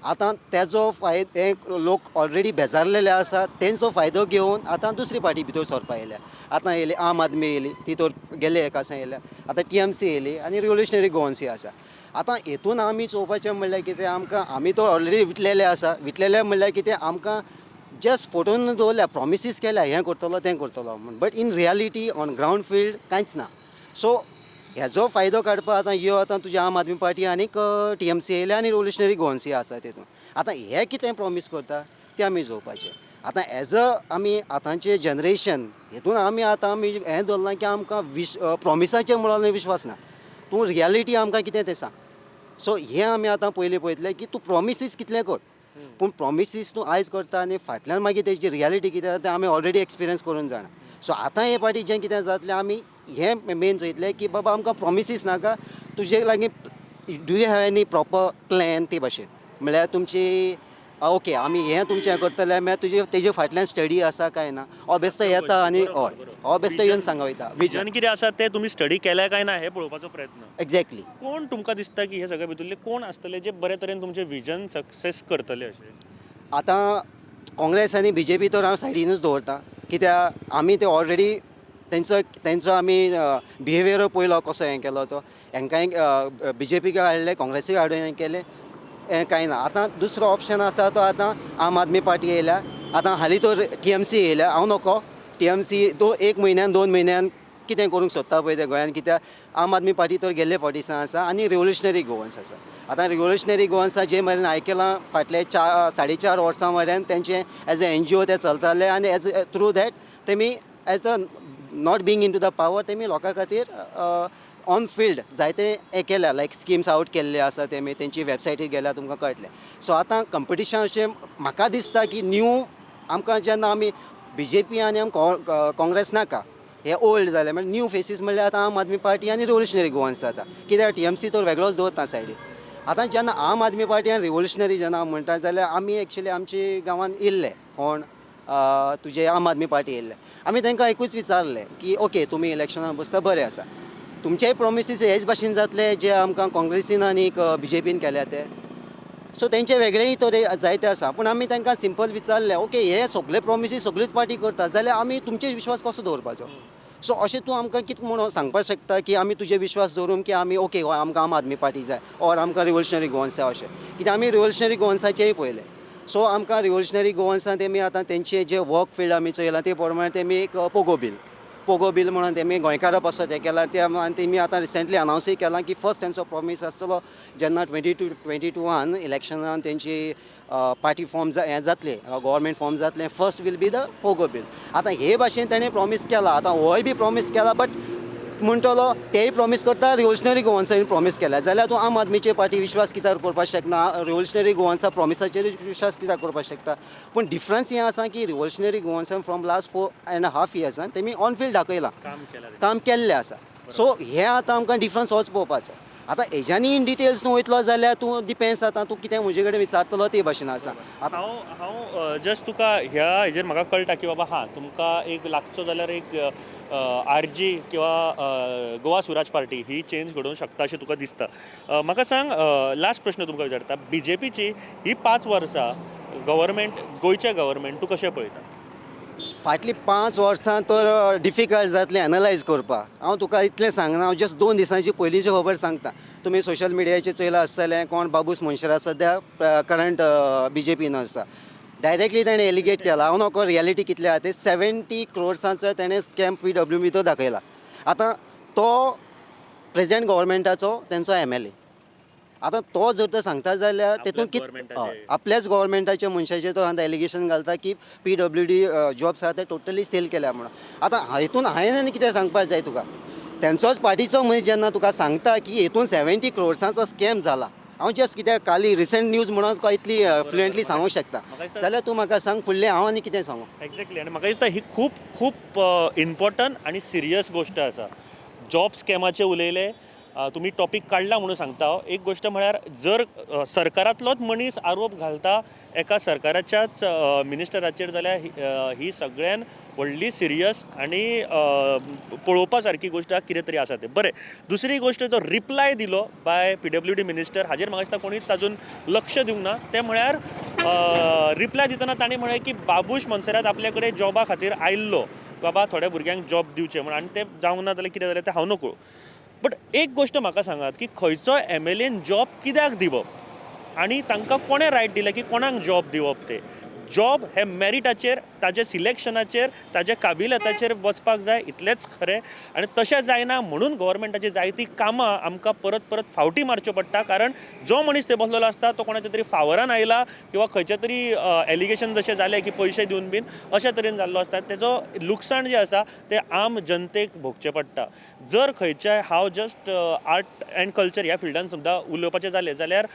आतां तेजो फायदो हे लोक ऑलरेडी बेजारलेले आसा. तेंचो फायदो घेवन आतां दुसरी पार्टी भितर सरपा येयल्या. आतां येयली आम आदमी येयली, ती तर गेले एका येयल्या. आतां टीएमसी येयली आनी रिवोल्युशनरी गोवन्सी आसा. आतां हेतून आमी चोवपाचें म्हणल्यार कितें, आमकां आमी तो ऑलरेडी विटलेले आसा. विटलेले म्हणल्यार कितें, आमकां जस्ट फोटोन दवरल्या, प्रोमिसीस केल्या, हें करतलो, तें करतलो म्हूण, but in reality on ground field कांयच ना. सो हेजो फायदो काडपाक आतां ह्यो आतां तुजी आम आदमी पार्टी आनीक टीएमसी येयल्या आनी रिवोल्युशनरी गोवन्सी आसा. तितून आतां हे कितें प्रोमीस करता तें आमी चोवपाचें. आतां एज अ आमी आतांचे जनरेशन हेतून आमी आतां आमी हें दवरलां की आमकां विश प्रोमिसाचेर म्हणून विश्वास ना. तूं रियलिटी आमकां कितें तें सांग. सो हें आमी आतां पयलीं पळयतलें की तूं प्रोमिसीस कितलें कर, पूण प्रोमिसीस तूं आयज करता आनी फाटल्यान मागीर तेजी रियलिटी कितें आसा तें आमी ऑलरेडी एक्सपिरियन्स करून जाणा. सो आतां हे पाटी जें कितें जातलें, आमी हें मेन चोयतलें की बाबा आमकां प्रोमिसीस नाका, तुजे लागीं do you have any proper plan ते भाशेन. म्हणल्यार तुमची ओके, आमी हें तुमचें करतले म्हळ्यार तुजे तेजे फाटल्यान स्टडी आसा काय ना. हो बेश्तो येता आनी हय, हो बेश्तो येवन सांगा वयता. विजन कितें आसा तें तुमी स्टडी केल्या काय ना हें पळोवपाचो प्रयत्न. एक्झॅक्टली. कोण तुमकां दिसता की हे सगळे भितुरले कोण आसतले जे बरे तरेन तुमचें विजन सक्सेस करतले अशें? आतां काँग्रेस आनी बीजेपी तर हांव सायडीनूच दवरता, कित्याक आमी ते ऑलरेडी तेंचो आमी बिहेवियर पयलो कसो हें केलो तो. हेंकांय बीजेपीक हाडले, काँग्रेसीक हाडून हें केलें, हें कांय ना. आतां दुसरो ऑप्शन आसा तो आतां आम आदमी पार्टी येयल्या. आतां हालीं तर टीएमसी येयल्या. हांव नको टीएमसी दो एक म्हयन्यान 2 म्हयन्यान कितें करूंक सोदता पळय ते गोंयान. कित्याक आम आदमी पार्टी तर गेल्ले फावटी आसा आनी रिवोल्युशनरी गोवन्स आसा. आतां रिवोल्युशनरी गोवन्सा जे मेरेन आयकलां, फाटले 4, 4.5 वर्सां मेरेन तेंचे एज अ एनजीओ ते चलताले आनी एज थ्रू that तेमी as a not being into the power तेमी लोकां खातीर ऑन फिल्ड जायते हें केल्या, लायक स्किम्स आवट केल्ले आसा. तेमी तेंची वेबसायटीर गेल्यार तुमकां कळटलें. सो आतां कंपिटिशन अशें म्हाका दिसता की न्यू आमकां जेन्ना आमी बीजेपी आनी आमकां काँग्रेस नाका, हे ओल्ड जाले, म्हणल्यार न्यू फेसीस म्हणल्यार आतां आम आदमी पार्टी आनी रिवोल्युशनरी गोवन्स जाता. कित्याक टीएमसी तर वेगळोच दवरता सायडीन. आतां जेन्ना आम आदमी पार्टी आनी रिवोल्युशनरी जेन्ना म्हणटा जाल्यार आमी एक्चुली आमचे गांवांत येयल्ले कोण, तुजे आम आदमी पार्टी येयल्ले. आमी तांकां एकूच विचारलें की ओके, तुमी इलेक्शनाक बसता, बरें आसा, तुमचेय प्रोमिसीस हेच भाशेन जातले जे आमकां काँग्रेसीन आनी बीजेपीन केल्या ते? सो तेंचे वेगळेय तरे जायते आसा, पूण आमी तांकां सिंपल विचारलें, ओके, हे सगळे प्रोमिसीस सगळीच पार्टी करता जाल्यार आमी तुमचेर विश्वास कसो दवरपाचो? सो अशें तूं आमकां कितें म्हणून सांगपाक शकता की आमी तुजेर विश्वास दवरून की आमी ओके आमकां आम आदमी पार्टी जाय ऑर आमकां रिवोल्युशनरी गोवन्स जाय अशें? कित्याक आमी रिवोल्युशनरी गोवन्साचेय पळयलें. सो आमकां रिवोल्युशनरी गोवन्सान तेमी आतां तेंचे जे वर्क फिल्ड आमी चोयलां ते प्रमाणे तेमी एक पोगो बील पोगो बील म्हणून तेमी गोंयकारां पासत हें केलां ते आनी तेमी आतां रिसेंटली अनावन्सूय केलां की फर्स्ट तेंचो प्रॉमीस आसतलो जेन्ना 22 21 इलेक्शनान तेंची पार्टी फॉर्म हें जातलें, गव्हर्मेंट फॉर्म जातलें, first will be the POGO bill. आतां हे भाशेन तेणें प्रॉमीस केला. आतां होय बी प्रॉमीस केला, बट म्हणटलो तेय प्रॉमीस करता, रिवोल्युशनरी गोवन्सान प्रॉमीस केल्या जाल्यार तूं आम आदमीचे पार्टी विश्वास कित्याक करपाक शकना? रिवोल्युशनरी गोवन्सा प्रॉमिसाचेर विश्वास कित्याक करपाक शकता? पूण डिफरन्स हें आसा की रिवोल्युशनरी गोवन्सान from last 4.5 इयर्सान तेमी ऑन फिल्ड दाखयलां. काम केलां. काम केल्लें आसा. सो हें आतां आमकां डिफरन्स होच पळोवपाचो. आतां हेज्यानी इन डिटेल्स न्हू वयतलो जाल्यार तूं डिपेंड्स, आतां तूं कितें म्हजे कडेन विचारतलो ते भाशेन आसा आतां. हांव हांव जस्ट तुका ह्या हेजेर म्हाका कळटा की बाबा हां, तुमकां एक लागचो जाल्यार एक आरजी किंवा गोवा स्वराज पार्टी ही चेंज घडोवंक शकता अशें तुका दिसता. म्हाका सांग, लास्ट प्रश्न तुमकां विचारता, बीजेपीची ही 5 वर्सां गव्हर्मेंट, गोंयचें गव्हर्मेंट तूं कशें पळयता? फाटलीं 5 वर्सां तर डिफिकल्ट जातलें एनलायज करपाक. हांव तुका इतलें सांगना, हांव जस्ट 2 दिसांची पयलींची खबर सांगता. तुमी सोशल मिडियाचेर चोयलां आसतलें, कोण बाबूस मोन्सेरात सद्या करंट बीजेपीन आसा. डायरेक्टली ताणें एलिगेट केला, हांव नको रियलिटी कितले आहा ते, 70 क्रोर्सांचो ताणें स्कॅम पीडब्ल्यू भितर दाखयला. आतां तो प्रेझेंट गव्हर्मेंटाचो तेंचो एमएलए. आतां तो जर तर सांगता जाल्यार तेतून कित गव्हर्मेंटाचे. हय, आपल्याच गव्हर्मेंटाच्या मनशाचेर तो आतां एलिगेशन घालता की पीडब्ल्यूडी जॉब्स आहा ते टोटली सेल केल्या म्हणून. आतां हितून हांवें आनी कितें सांगपाक जाय तुका? तेंचोच पार्टीचो मनीस जेन्ना तुका सांगता की हितून 70 क्रोर्सांचो स्कॅम जाला, हांव जस्ट कित्याक काली रिसंट न्यूज म्हणून तुका इतली फ्लुएंटली सांगूंक शकता. म्हाका दिसता- जाल्यार तूं म्हाका सांग, फुडलें हांव आनी कितें सांगू? एक्झॅक्टली, आनी म्हाका दिसता ही खूब खूब इम्पॉर्टंट आनी सिरियस गोश्ट आसा. जॉब स्कॅमाचे उलयले तुमी, टॉपीक काडला म्हणून सांगता हांव. एक गोश्ट म्हळ्यार जर सरकारांतलोच मनीस आरोप घालता एका सरकाराच्याच मिनिस्टराचेर जाल्यार ही सगळ्यान व्हडली सिरियस आनी पळोवपा सारकी गोश्ट कितें तरी आसा तें. बरें, दुसरी गोश्ट, जो रिप्लाय दिलो बाय पीडब्ल्यूडी मिनिस्टर, हाजेर म्हाका दिसता कोणीच ताजून लक्ष दिवंक ना. तें म्हळ्यार रिप्लाय दितना तांणी म्हळें की बाबूश मोन्सेरात आपल्या कडेन जॉबा खातीर आयिल्लो, बाबा थोड्या भुरग्यांक जॉब दिवचे म्हूण, आनी तें जावंक ना जाल्यार कितें जालें तें हांव नकळो. बट एक गोश्ट म्हाका सांगात की खंयचोय एमएलएन जॉब कित्याक दिवप आनी तांकां कोणें रायट दिलें की कोणाक जॉब दिवप ते? जॉब हे मॅरिटाचेर, ताजे सिलेक्शनाचेर, ताजे काबिलियताचेर वचपाक जाय, इतलेंच खरें. आनी तशें जायना म्हणून गव्हर्मेंटाची जायतीं कामां आमकां परत परत फावटी मारच्यो पडटा, कारण जो मनीस थंय बसलेलो आसता तो कोणाच्या तरी फावरान आयला किंवा खंयच्या तरी एलिगेशन जशें जालें की पयशे दिवन बीन अशा तरेन जाल्लो आसता. तेजो लुकसाण जें आसा तें आम जनतेक भोगचें पडटा. जर खंयच्याय, हांव जस्ट आर्ट अँड कल्चर ह्या फिल्डान सुद्दां उलोवपाचें जालें जाल्यार,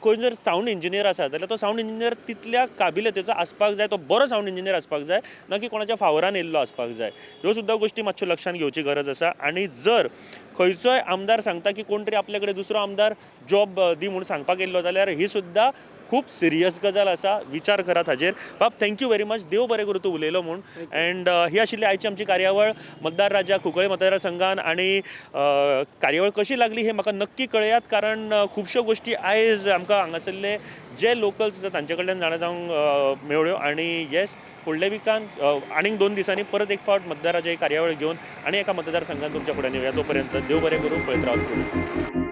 कोण जर सावंड इंजिनियर आसा जाल्यार तो सावंड इंजिनियर तितल्या काबिलियतेचो आसपाक जाय, तो बरो सावंड इंजिनियर आसपाक जाय, ना की कोणाच्या फावरान येयल्लो आसपाक जाय. ह्यो सुद्दां गोश्टी मातश्यो लक्षांत घेवची गरज आसा. आनी जर खंयचोय आमदार सांगता की कोण तरी आपल्या कडेन दुसरो आमदार जॉब दी म्हूण सांगपाक येयल्लो जाल्यार ही सुद्दां खूब सिरियस गजाल आसा. विचार करात हाजेर. बाब, thank you very much, देव बरें करूं तूं उलयलो म्हूण. अँड ही आशिल्ली आयची आमची कार्यावळ मतदार राजा कुंकळे मतदारसंघान. आनी कार्यावळ कशी लागली हें म्हाका नक्की कळयात, कारण खुबश्यो गोश्टी आयज आमकां हांगासरले जे लोकल्स आसा तांचे कडल्यान जाणा जावंक मेळ्ळ्यो. आनी येस, फुडल्या विकान आनीक 2 दिसांनी परत एक फावट मतदार राजा ही कार्यावळ घेवन आनी एका मतदारसंघान तुमच्या फुड्यान येवया. तो पर्यंत देव बरें करूं. पळयत रावत.